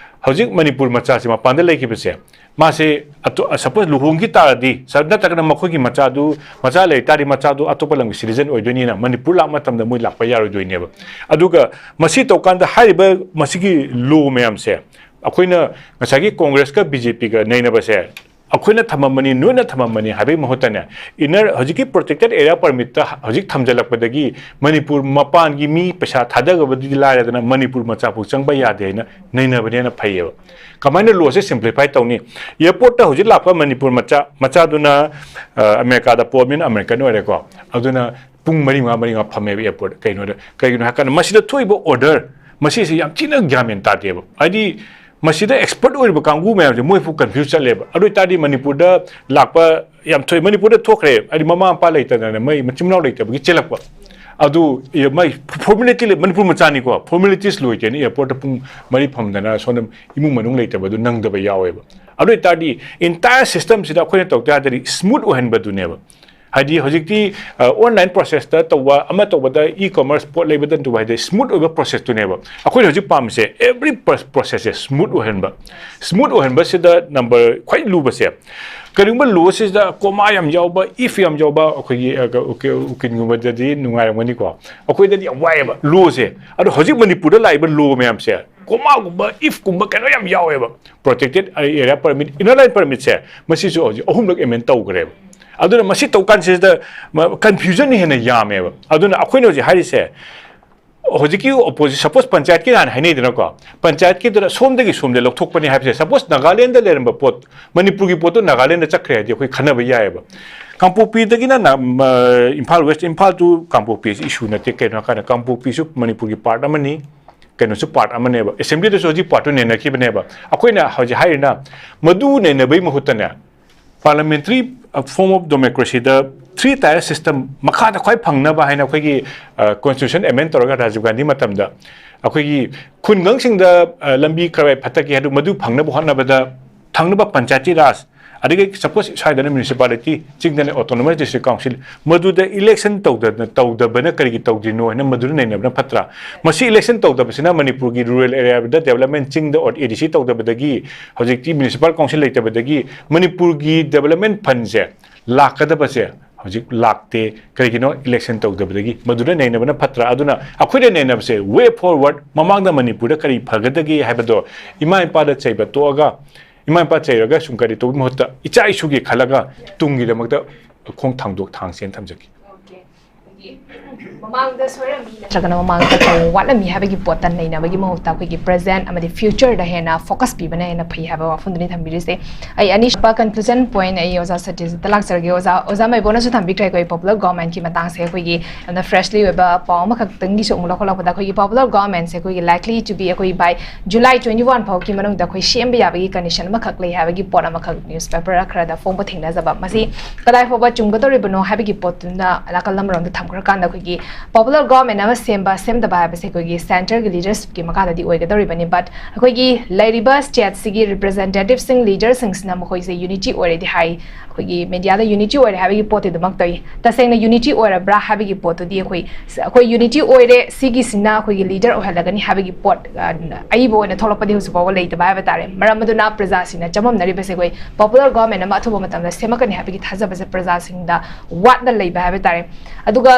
ꯍꯧꯖꯤꯛ ꯃꯅꯤꯄꯨꯔ ꯃꯆꯥꯁꯦ ꯃꯄꯥꯟꯗ ꯂꯩꯈꯤꯕꯁꯦ, ꯃꯥꯁꯦ ꯑꯇꯣ-, ꯁꯄꯣꯁ ꯂꯨꯍꯣꯡꯈꯤ ꯇꯥꯔꯗꯤ, ꯁ-, ꯅꯠꯇ꯭ꯔꯒꯅ ꯃꯈꯣꯏꯒꯤ ꯃꯆꯥꯗꯨ, ꯃꯆꯥ ꯂꯩ ꯇꯥꯔꯗꯤ, ꯃꯆꯥꯗꯨ ꯑꯇꯣꯞꯄ ꯂꯝꯒꯤ ꯁꯤꯇꯤꯖꯟ ꯑꯣꯏꯗꯣꯏꯅꯤꯅ ꯃꯅꯤꯄꯨꯔ ꯂꯥꯛꯄ ꯃꯇꯝꯗ ꯃꯣꯏ ꯂꯥꯛꯄ ꯌꯥꯔꯣꯏꯗꯣꯏꯅꯦꯕ꯫ ꯑꯗꯨꯒ ꯃꯁꯤ ꯇꯧꯀꯥꯟꯗ ꯍꯥꯏꯔꯤꯕ ꯃꯁꯤꯒꯤ ꯂꯣ ꯃꯌꯥꯝꯁꯦ ꯑꯩꯈꯣꯏꯅ ꯉꯁꯥꯏꯒꯤ ꯀꯣꯡꯒ꯭ꯔꯦꯁꯀ ꯕꯤ ꯖꯦ ꯄꯤꯒ ꯅꯩꯅꯕꯁꯦ, ꯑꯩꯈꯣꯏꯅ ꯊꯝꯃꯝꯕꯅꯤ, ꯅꯣꯏꯅ ꯊꯝꯃꯝꯕꯅꯤ ꯍꯥꯏꯕꯒꯤ ꯃꯍꯨꯠꯇꯅꯦ, ꯏꯅꯔ, ꯍꯧꯖꯤꯛꯀꯤ ꯄ꯭ꯔꯣꯇꯦꯛꯇꯦꯠ ꯑꯦꯔꯤꯌꯥ ꯄꯔꯃꯤꯠꯇ ꯍꯧꯖꯤꯛ ꯊꯝꯖꯤꯜꯂꯛꯄꯗꯒꯤ ꯃꯅꯤꯄꯨꯔ ꯃꯄꯥꯟꯒꯤ ꯃꯤ ꯄꯩꯁꯥ ꯊꯥꯗꯒꯕꯗꯨꯗꯤ ꯂꯥꯏꯔꯗꯅ ꯃꯅꯤꯄꯨꯔ ꯃꯆꯥꯐꯥꯎ ꯆꯪꯕ ꯌꯥꯗꯦ ꯍꯥꯏꯅ ꯅꯩꯅꯕꯅ ꯍꯦꯟꯅ ꯐꯩꯌꯦꯕ꯫ ꯀꯃꯥꯏꯅ ꯂꯣꯁꯦ ꯁꯤꯝꯄ꯭ꯂꯤꯐꯥꯏ ꯇꯧꯅꯤ? ꯑꯦꯌꯔꯄꯣꯔꯠꯇ ꯍꯧꯖꯤꯛ ꯂꯥꯛꯄ ꯃꯅꯤꯄꯨꯔ ꯃꯆꯥ, ꯃꯆꯥꯗꯨꯅ, ꯑ, ꯑꯃꯦꯔꯤꯀꯥꯗ ꯄꯣꯛꯑꯕꯅꯤꯅ ꯑꯃꯦꯔꯤꯀꯟ ꯑꯣꯏꯔꯦꯀꯣ꯫ ꯑꯗꯨꯅ ꯄꯨꯡ ꯃꯔꯤ ꯃꯉꯥ, ꯃꯔꯤ ꯃꯉꯥ ꯐꯝꯃꯦꯕ ꯑꯦꯌꯔꯄꯣꯔꯠ꯫ ꯀꯩꯅꯣꯗ, ꯀꯩꯒꯤꯅꯣ ꯍꯥꯏ ꯀꯥꯟꯗ ꯃꯁꯤꯗ ꯊꯣꯛꯏꯕ ꯑꯣꯔꯗꯔ ꯃꯁꯤꯁꯦ ꯌꯥꯝ ꯊꯤꯅ ꯒ꯭ꯌꯥꯟ ꯃꯦꯟ ꯇꯥꯗꯦꯕ꯫ ꯍꯥꯏꯗꯤ ꯃꯁꯤꯗ ꯑꯦꯛꯁꯄꯔꯠ ꯑꯣꯏꯔꯤꯕ ꯀꯥꯡꯕꯨ ꯃꯌꯥꯝꯁꯦ ꯃꯣꯏꯐꯥꯎ ꯀꯟꯐ꯭ꯌꯨꯁ ꯆꯠꯂꯦꯕ꯫ ꯑꯗꯨ ꯑꯣꯏꯇꯥꯔꯗꯤ ꯃꯅꯤꯄꯨꯔꯗ ꯂꯥꯛꯄ ꯌꯥꯝ ꯊꯣꯛꯑꯦ꯫ ꯃꯅꯤꯄꯨꯔꯗ ꯊꯣꯛꯈ꯭ꯔꯦ, ꯍꯥꯏꯗꯤ ꯃꯃꯥ ꯃꯄꯥ ꯂꯩꯇꯗꯅ ꯃꯣꯏ ꯃꯆꯤꯟ ꯃꯅꯥꯎ ꯂꯩꯇꯕꯒꯤ ꯆꯦꯜꯂꯛꯄ꯫ ꯑꯗꯨ ꯃꯣꯏ ꯐꯣꯔꯃꯦꯂꯤꯇꯤ ꯂꯩ, ꯃꯅꯤꯄꯨꯔ ꯃꯆꯥꯅꯤꯀꯣ, ꯐꯣꯔꯃꯦꯂꯤꯇꯤꯁ ꯂꯣꯏꯗꯦꯅ ꯑꯦꯌꯔꯄꯣꯔꯠꯇ ꯄꯨꯡ ꯃꯔꯤ ꯐꯝꯗꯅ ꯁꯣꯝꯗ ꯏꯃꯨꯡ ꯃꯅꯨꯡ ꯂꯩꯇꯕꯗꯨ ꯅꯪꯗꯕ ꯌꯥꯎꯋꯦꯕ꯫ ꯑꯗꯨ ꯑꯣꯏꯇꯥꯔꯗꯤ ꯏꯟꯇꯥꯌꯔ ꯁꯤꯁꯇꯝꯁꯤꯗ ꯑꯩꯈꯣꯏꯅ ꯇꯧ ꯇꯥꯔꯗꯤ ꯁ꯭ꯃꯨꯠ ꯑꯣꯏꯍꯟꯕꯗꯨꯅꯦꯕ꯫ ꯍꯥꯏꯗꯤ ꯍꯧꯖꯤꯛꯇꯤ, ꯑ, ꯑꯣꯟꯂꯥꯏꯟ ꯄ꯭ꯔꯣꯁꯦꯁꯇ ꯇꯧꯕ, ꯑꯃ ꯇꯧꯕꯗ, ꯏ ꯀꯃꯔꯁ ꯄꯣꯠ ꯂꯩꯕꯗ ꯇꯧꯕ ꯍꯥꯏꯗꯤ ꯁ꯭ꯃꯨꯠ ꯑꯣꯏꯕ ꯄ꯭ꯔꯣꯁꯦꯁꯇꯨꯅꯦꯕ꯫ ꯑꯩꯈꯣꯏꯅ ꯍꯧꯖꯤꯛ ꯄꯥꯝꯃꯤꯁꯦ ꯑꯦꯕ꯭ꯔꯤ ꯄ꯭ꯔꯣꯁꯦꯁꯁꯦ ꯁ꯭ꯃꯨꯠ ꯑꯣꯏꯍꯟꯕ꯫ ꯁ꯭ꯃꯨꯠ ꯑꯣꯏꯍꯟꯕꯁꯤꯗ ꯅꯝꯕꯔ ꯈ꯭ꯋꯥꯏ ꯂꯨꯕꯁꯦ, ꯀꯔꯤꯒꯨꯝꯕ ꯂꯣꯁꯤꯗ ꯀꯣꯃꯥ ꯌꯥꯝ ꯌꯥꯎꯕ, ꯏꯐ ꯌꯥꯝ ꯌꯥꯎꯕ, ꯑꯩꯈꯣꯏꯒꯤ, ꯑ, ꯎꯀꯤ-, ꯎꯀꯤꯜꯒꯨꯝꯕꯗꯗꯤ ꯅꯨꯡꯉꯥꯏꯔꯝꯒꯅꯤꯀꯣ꯫ ꯑꯩꯈꯣꯏꯗꯗꯤ ꯌꯥꯝ ꯋꯥꯏꯑꯦꯕ ꯂꯣꯁꯦ꯫ ꯑꯗꯣ ꯍꯧꯖꯤꯛ ꯃꯅꯤꯄꯨꯔꯗ ꯂꯥꯛꯏꯕ ꯂꯣ ꯃꯌꯥꯝꯁꯦ ꯀꯣꯃꯥꯒꯨꯝꯕ, ꯏꯐꯀꯨꯝꯕ ꯀꯩꯅꯣ ꯌꯥꯝ ꯌꯥꯎꯋꯦꯕ꯫ Protected area permit, inner line ꯄꯔꯃꯤꯠꯁꯦ ꯃꯁꯤꯁꯨ ꯍꯧꯖꯤꯛ ꯑꯍꯨꯝꯂꯛ ꯑꯦꯃꯦꯟ ꯇꯧꯈ꯭ꯔꯦꯕ꯫ ꯑꯗꯨꯅ ꯃꯁꯤ ꯇꯧ ꯀꯥꯟꯁꯤꯗ ꯀꯟꯐ꯭ꯌꯨꯖꯟ ꯍꯦꯟꯅ ꯌꯥꯝꯃꯦꯕ꯫ ꯑꯗꯨꯅ ꯑꯩꯈꯣꯏꯅ ꯍꯧꯖꯤꯛ ꯍꯥꯏꯔꯤꯁꯦ, ꯍꯧꯖꯤꯛꯀꯤ ꯑꯣꯄꯣꯖꯤꯠ, ꯁꯄꯣꯁ ꯄꯟꯆꯥꯌꯠꯀꯤ ꯍꯥꯟꯅ ꯍꯥꯏꯅꯩꯗꯅꯀꯣ, ꯄꯟꯆꯥꯌꯠꯀꯤꯗꯨꯅ ꯁꯣꯝꯗꯒꯤ ꯁꯣꯝꯗ ꯂꯧꯊꯣꯛꯄꯅꯤ ꯍꯥꯏꯕꯁꯦ, ꯁꯄꯣꯁ ꯅꯥꯒꯥꯂꯦꯟꯗ ꯂꯩꯔꯝꯕ ꯄꯣꯠ, ꯃꯅꯤꯄꯨꯔꯒꯤ ꯄꯣꯠꯇꯣ ꯅꯥꯒꯥꯂꯦꯟꯗ ꯆꯠꯈ꯭ꯔꯦ ꯍꯥꯏꯗꯤ ꯑꯩꯈꯣꯏ ꯈꯟꯅꯕ ꯌꯥꯏꯑꯕ꯫ ꯀꯥꯡꯄꯣꯛꯄꯤꯗꯒꯤꯅ ꯅ-, ꯃ-, ꯏꯝꯐꯥꯜ ꯋꯦꯁ, ꯏꯝꯐꯥꯜ ꯇꯨ ꯀꯥꯡꯄꯣꯛꯄꯤꯁꯤ ꯏꯁꯨ ꯅꯠꯇꯦ꯫ ꯀꯩꯅꯣ ꯍꯥꯏꯀꯥꯟꯗ ꯀꯥꯡꯄꯣꯛꯄꯤꯁꯨ ꯃꯅꯤꯄꯨꯔꯒꯤ ꯄꯥꯔꯠ ꯑꯃꯅꯤ, ꯀꯩꯅꯣꯁꯨ ꯄꯥꯔꯠ ꯑꯃꯅꯦꯕ꯫ ꯑꯦꯁꯦꯝꯕ꯭ꯂꯤꯗꯁꯨ ꯍꯧꯖꯤꯛ ꯄꯥꯔꯠꯇꯨ ꯅꯩꯅꯈꯤꯕꯅꯦꯕ꯫ ꯑꯩꯈꯣꯏꯅ ꯍꯧꯖꯤꯛ ꯍꯥꯏꯔꯤꯅ ꯃꯗꯨ ꯅꯩꯅꯕꯩ ꯃꯍꯨꯠꯇꯅꯦ, ꯄꯥꯔꯂꯃꯦꯟꯇꯔꯤ ꯐꯣꯔꯝ ꯑꯣꯐ ꯗꯦꯃꯣꯀ꯭ꯔꯦꯁꯤꯗ ꯊ꯭ꯔꯤ ꯇꯥꯌꯔ ꯁꯤꯁꯇꯝ ꯃꯈꯥꯗ ꯈ꯭ꯋꯥꯏ ꯐꯪꯅꯕ ꯍꯥꯏꯅ ꯑꯩꯈꯣꯏꯒꯤ, ꯑ, ꯀꯣꯟꯁꯇꯤꯇ꯭ꯌꯨꯁꯟ ꯑꯦꯃꯦꯟ ꯇꯧꯔꯒ ꯔꯥꯖꯤꯕ ꯒꯥꯟꯙꯤ ꯃꯇꯝꯗ ꯑꯩꯈꯣꯏꯒꯤ ꯈꯨꯟꯒꯪꯁꯤꯡꯗ, ꯑ, ꯂꯝꯕꯤ ꯈꯔ ꯐꯠꯇꯒꯦ ꯍꯥꯏꯗꯨ ꯃꯗꯨ ꯐꯪꯅꯕ ꯍꯣꯠꯅꯕꯗ ꯊꯪꯅꯕ ꯄꯟꯆꯥꯌꯇꯤ ꯔꯥꯖ, ꯑꯗꯒꯤ ꯁꯄꯣꯁ ꯁ꯭ꯋꯥꯏꯗꯅ ꯃ꯭ꯌꯨꯅꯤꯁꯤꯄꯥꯂꯤꯇꯤ, ꯆꯤꯡꯗꯅ ꯑꯣꯇꯣꯅꯣꯃꯁ ꯗꯤꯁꯇ꯭ꯔꯤꯛ ꯀꯥꯎꯟꯁꯤꯜ, ꯃꯗꯨꯗ ꯏꯂꯦꯛꯁꯟ ꯇꯧꯗꯅ, ꯇꯧꯗꯕꯅ ꯀꯔꯤꯒꯤ ꯇꯧꯗ꯭ꯔꯤꯅꯣ ꯍꯥꯏꯅ ꯃꯗꯨꯗ ꯅꯩꯅꯕꯅ ꯐꯠꯇ꯭ꯔꯥ? ꯃꯁꯤ ꯏꯂꯦꯛꯁꯟ ꯇꯧꯗꯕꯁꯤꯅ ꯃꯅꯤꯄꯨꯔꯒꯤ ꯔꯨꯔꯦꯜ ꯑꯦꯔꯤꯌꯥꯗ ꯗꯦꯕꯂꯞꯃꯦꯟ, ꯆꯤꯡꯗ ꯑꯦ ꯗꯤ ꯁꯤ ꯇꯧꯗꯕꯗꯒꯤ, ꯍꯧꯖꯤꯛꯇꯤ ꯃ꯭ꯌꯨꯅꯤꯁꯤꯄꯥꯜ ꯀꯥꯎꯟꯁꯤꯜ ꯂꯩꯇꯕꯗꯒꯤ ꯃꯅꯤꯄꯨꯔꯒꯤ ꯗꯦꯕꯂꯞꯃꯦꯟ ꯐꯟꯁꯦ ꯂꯥꯛꯀꯗꯕꯁꯦ ꯍꯧꯖꯤꯛ ꯂꯥꯛꯇꯦ꯫ ꯀꯔꯤꯒꯤꯅꯣ? ꯏꯂꯦꯛꯁꯟ ꯇꯧꯗꯕꯗꯒꯤ꯫ ꯃꯗꯨꯗ ꯅꯩꯅꯕꯅ ꯐꯠꯇ꯭ꯔꯥ? ꯑꯗꯨꯅ ꯑꯩꯈꯣꯏꯅ ꯅꯩꯅꯕꯁꯦ, ꯋꯦ ꯐꯣꯔꯋꯥꯔꯗ, ꯃꯃꯥꯡꯗ ꯃꯅꯤꯄꯨꯔꯗ ꯀꯔꯤ ꯐꯒꯗꯒꯦ ꯍꯥꯏꯕꯗꯣ ꯏꯃꯥ ꯏꯄꯥꯗ ꯆꯩꯕ ꯇꯣꯛꯑꯒ, ꯏꯃꯥ ꯏꯄꯥ ꯆꯩꯔꯒ ꯁꯨꯝ ꯀꯔꯤ ꯇꯧꯕꯒꯤ ꯃꯍꯨꯠꯇ ꯏꯆꯥ ꯏꯁꯨꯒꯤ ꯈꯜꯂꯒ ꯇꯨꯡꯒꯤꯗꯃꯛꯇ ꯈꯣꯡ ꯊꯥꯡꯗꯣꯛ ꯊꯥꯡꯁꯦꯅ ꯊꯝꯖꯒꯦ꯫ ꯃꯃꯥꯡꯗ ꯁꯣꯏꯔꯝꯃꯤ ꯅꯠꯇ꯭ꯔꯒꯅ ꯃꯃꯥꯡꯗ ꯇꯧ ꯋꯥꯠꯂꯝꯃꯤ ꯍꯥꯏꯕꯒꯤ ꯄꯣꯠꯇ ꯅꯩꯅꯕꯒꯤ ꯃꯍꯨꯠꯇ ꯑꯩꯈꯣꯏꯒꯤ ꯄ꯭ꯔꯖꯦꯟ ꯑꯃꯗꯤ ꯐ꯭ꯌꯨꯆꯔꯗ ꯍꯦꯟꯅ ꯐꯣꯀꯁ ꯄꯤꯕꯅ ꯍꯦꯟꯅ ꯐꯩ ꯍꯥꯏꯕ ꯋꯥꯐꯝꯗꯨꯅꯤ ꯊꯝꯕꯤꯔꯤꯁꯦ꯫ ꯑꯩ ꯑꯅꯤꯁꯨꯕ ꯀꯟꯀ꯭ꯂꯨꯖꯟ ꯄꯣꯏꯟ ꯑꯩ ꯑꯣꯖꯥ ꯁꯇꯤꯁꯇ ꯂꯥꯛꯆꯔꯒꯦ꯫ ꯑꯣꯖꯥ, ꯑꯣꯖꯥ ꯃꯥꯏꯕꯣꯅꯁꯨ ꯊꯝꯕꯤꯈ꯭ꯔꯦ, ꯑꯩꯈꯣꯏ ꯄꯣꯄꯨꯂꯔ ꯒꯣꯚꯔꯟꯃꯦꯟꯠꯀꯤ ꯃꯇꯥꯡꯁꯦ ꯑꯩꯈꯣꯏꯒꯤ ꯌꯥꯝꯅ ꯐ꯭ꯔꯦꯁꯂꯤ ꯑꯣꯏꯕ ꯄꯥꯎ ꯑꯃꯈꯛꯇꯪꯒꯤꯁꯨ ꯑꯃꯨꯛ ꯂꯧꯈꯠꯂꯛꯄꯗ, ꯑꯩꯈꯣꯏꯒꯤ ꯄꯣꯄꯨꯂꯔ ꯒꯣꯚꯔꯟꯃꯦꯟꯠꯁꯦ ꯑꯩꯈꯣꯏꯒꯤ ꯂꯥꯏꯛꯂꯤ ꯇꯨ ꯕꯤ ꯑꯩꯈꯣꯏ ꯕꯥꯏ ꯖꯨꯂꯥꯏ ꯇ꯭ꯋꯦꯟꯇꯤ ꯋꯥꯟ ꯐꯥꯎꯒꯤ ꯃꯅꯨꯡꯗ ꯑꯩꯈꯣꯏ ꯁꯦꯝꯕ ꯌꯥꯕꯒꯤ ꯀꯟꯗꯤꯁꯟ ꯑꯃꯈꯛ ꯂꯩ ꯍꯥꯏꯕꯒꯤ ꯄꯣꯠ ꯑꯃꯈꯛ ꯅ꯭ꯌꯨꯁꯄꯦꯄꯔ ꯈꯔꯗ ꯐꯣꯡꯕ ꯊꯦꯡꯅꯖꯕ꯫ ꯃꯁꯤ ꯀꯗꯥꯏ ꯐꯥꯎꯕ ꯆꯨꯝꯒꯗꯧꯔꯤꯕꯅꯣ ꯍꯥꯏꯕꯒꯤ ꯄꯣꯠꯇꯨꯅ ꯅꯥꯀꯜ ꯑꯃꯔꯣꯝꯗ ꯊꯝꯈ꯭ꯔꯀꯥꯟꯗ, ꯑꯩꯈꯣꯏꯒꯤ ꯄꯣꯄꯨꯂꯔ ꯒꯣꯚꯔꯟꯃꯦꯟꯠ ꯑꯃ ꯁꯦꯝꯕ ꯁꯦꯝꯗꯕ ꯍꯥꯏꯕꯁꯦ ꯑꯩꯈꯣꯏꯒꯤ ꯁꯦꯟꯇꯔꯒꯤ ꯂꯤꯗꯔꯁꯤꯞꯀꯤ ꯃꯈꯥꯗꯗꯤ ꯑꯣꯏꯒꯗꯧꯔꯤꯕꯅꯤ꯫ ꯕꯠ ꯑꯩꯈꯣꯏꯒꯤ ꯂꯩꯔꯤꯕ ꯁ꯭ꯇꯦꯠꯁꯤꯒꯤ ꯔꯤꯄ꯭ꯔꯖꯦꯟꯇꯦꯇꯤꯚꯁꯤꯡ, ꯂꯤꯗꯔꯁꯤꯡꯁꯤꯅ ꯃꯈꯣꯏꯁꯦ ꯌꯨꯅꯤꯇꯤ ꯑꯣꯏꯔꯗꯤ ꯍꯥꯏ, ꯑꯩꯈꯣꯏꯒꯤ ꯃꯦꯗꯤꯌꯥꯗ ꯌꯨꯅꯤꯇꯤ ꯑꯣꯏꯔꯦ ꯍꯥꯏꯕꯒꯤ ꯄꯣꯠꯇꯤ ꯑꯗꯨꯃꯛ ꯇꯧꯏ꯫ ꯇꯁꯦꯡꯅ ꯌꯨꯅꯤꯇꯤ ꯑꯣꯏꯔꯕ꯭ꯔꯥ ꯍꯥꯏꯕꯒꯤ ꯄꯣꯠꯇꯨꯗꯤ ꯑꯩꯈꯣꯏ, ꯑꯩꯈꯣꯏ ꯌꯨꯅꯤꯇꯤ ꯑꯣꯏꯔꯦ, ꯁꯤꯒꯤꯁꯤꯅ ꯑꯩꯈꯣꯏꯒꯤ ꯂꯤꯗꯔ ꯑꯣꯏꯍꯜꯂꯒꯅꯤ ꯍꯥꯏꯕꯒꯤ ꯄꯣꯠ, ꯑ, ꯑꯏꯕ ꯑꯣꯏꯅ ꯊꯣꯛꯂꯛꯄꯗꯤ ꯍꯧꯖꯤꯛ ꯐꯥꯎꯕ ꯂꯩꯇꯕ ꯍꯥꯏꯕ ꯇꯥꯔꯦ꯫ ꯃꯔꯝ ꯑꯗꯨꯅ ꯄ꯭ꯔꯖꯥꯁꯤꯡꯅ ꯆꯃꯝꯅꯔꯤꯕꯁꯦ ꯑꯩꯈꯣꯏ ꯄꯣꯄꯨꯂꯔ ꯒꯣꯚꯔꯟꯃꯦꯟꯠ ꯑꯃ ꯑꯊꯨꯕ ꯃꯇꯝꯗ ꯁꯦꯝꯃꯛꯀꯅꯤ ꯍꯥꯏꯕꯒꯤ ꯊꯥꯖꯕꯁꯦ ꯄ꯭ꯔꯖꯥꯁꯤꯡꯗ ꯋꯥꯠꯅ ꯂꯩꯕ ꯍꯥꯏꯕ ꯇꯥꯔꯦ꯫ ꯑꯗꯨꯒ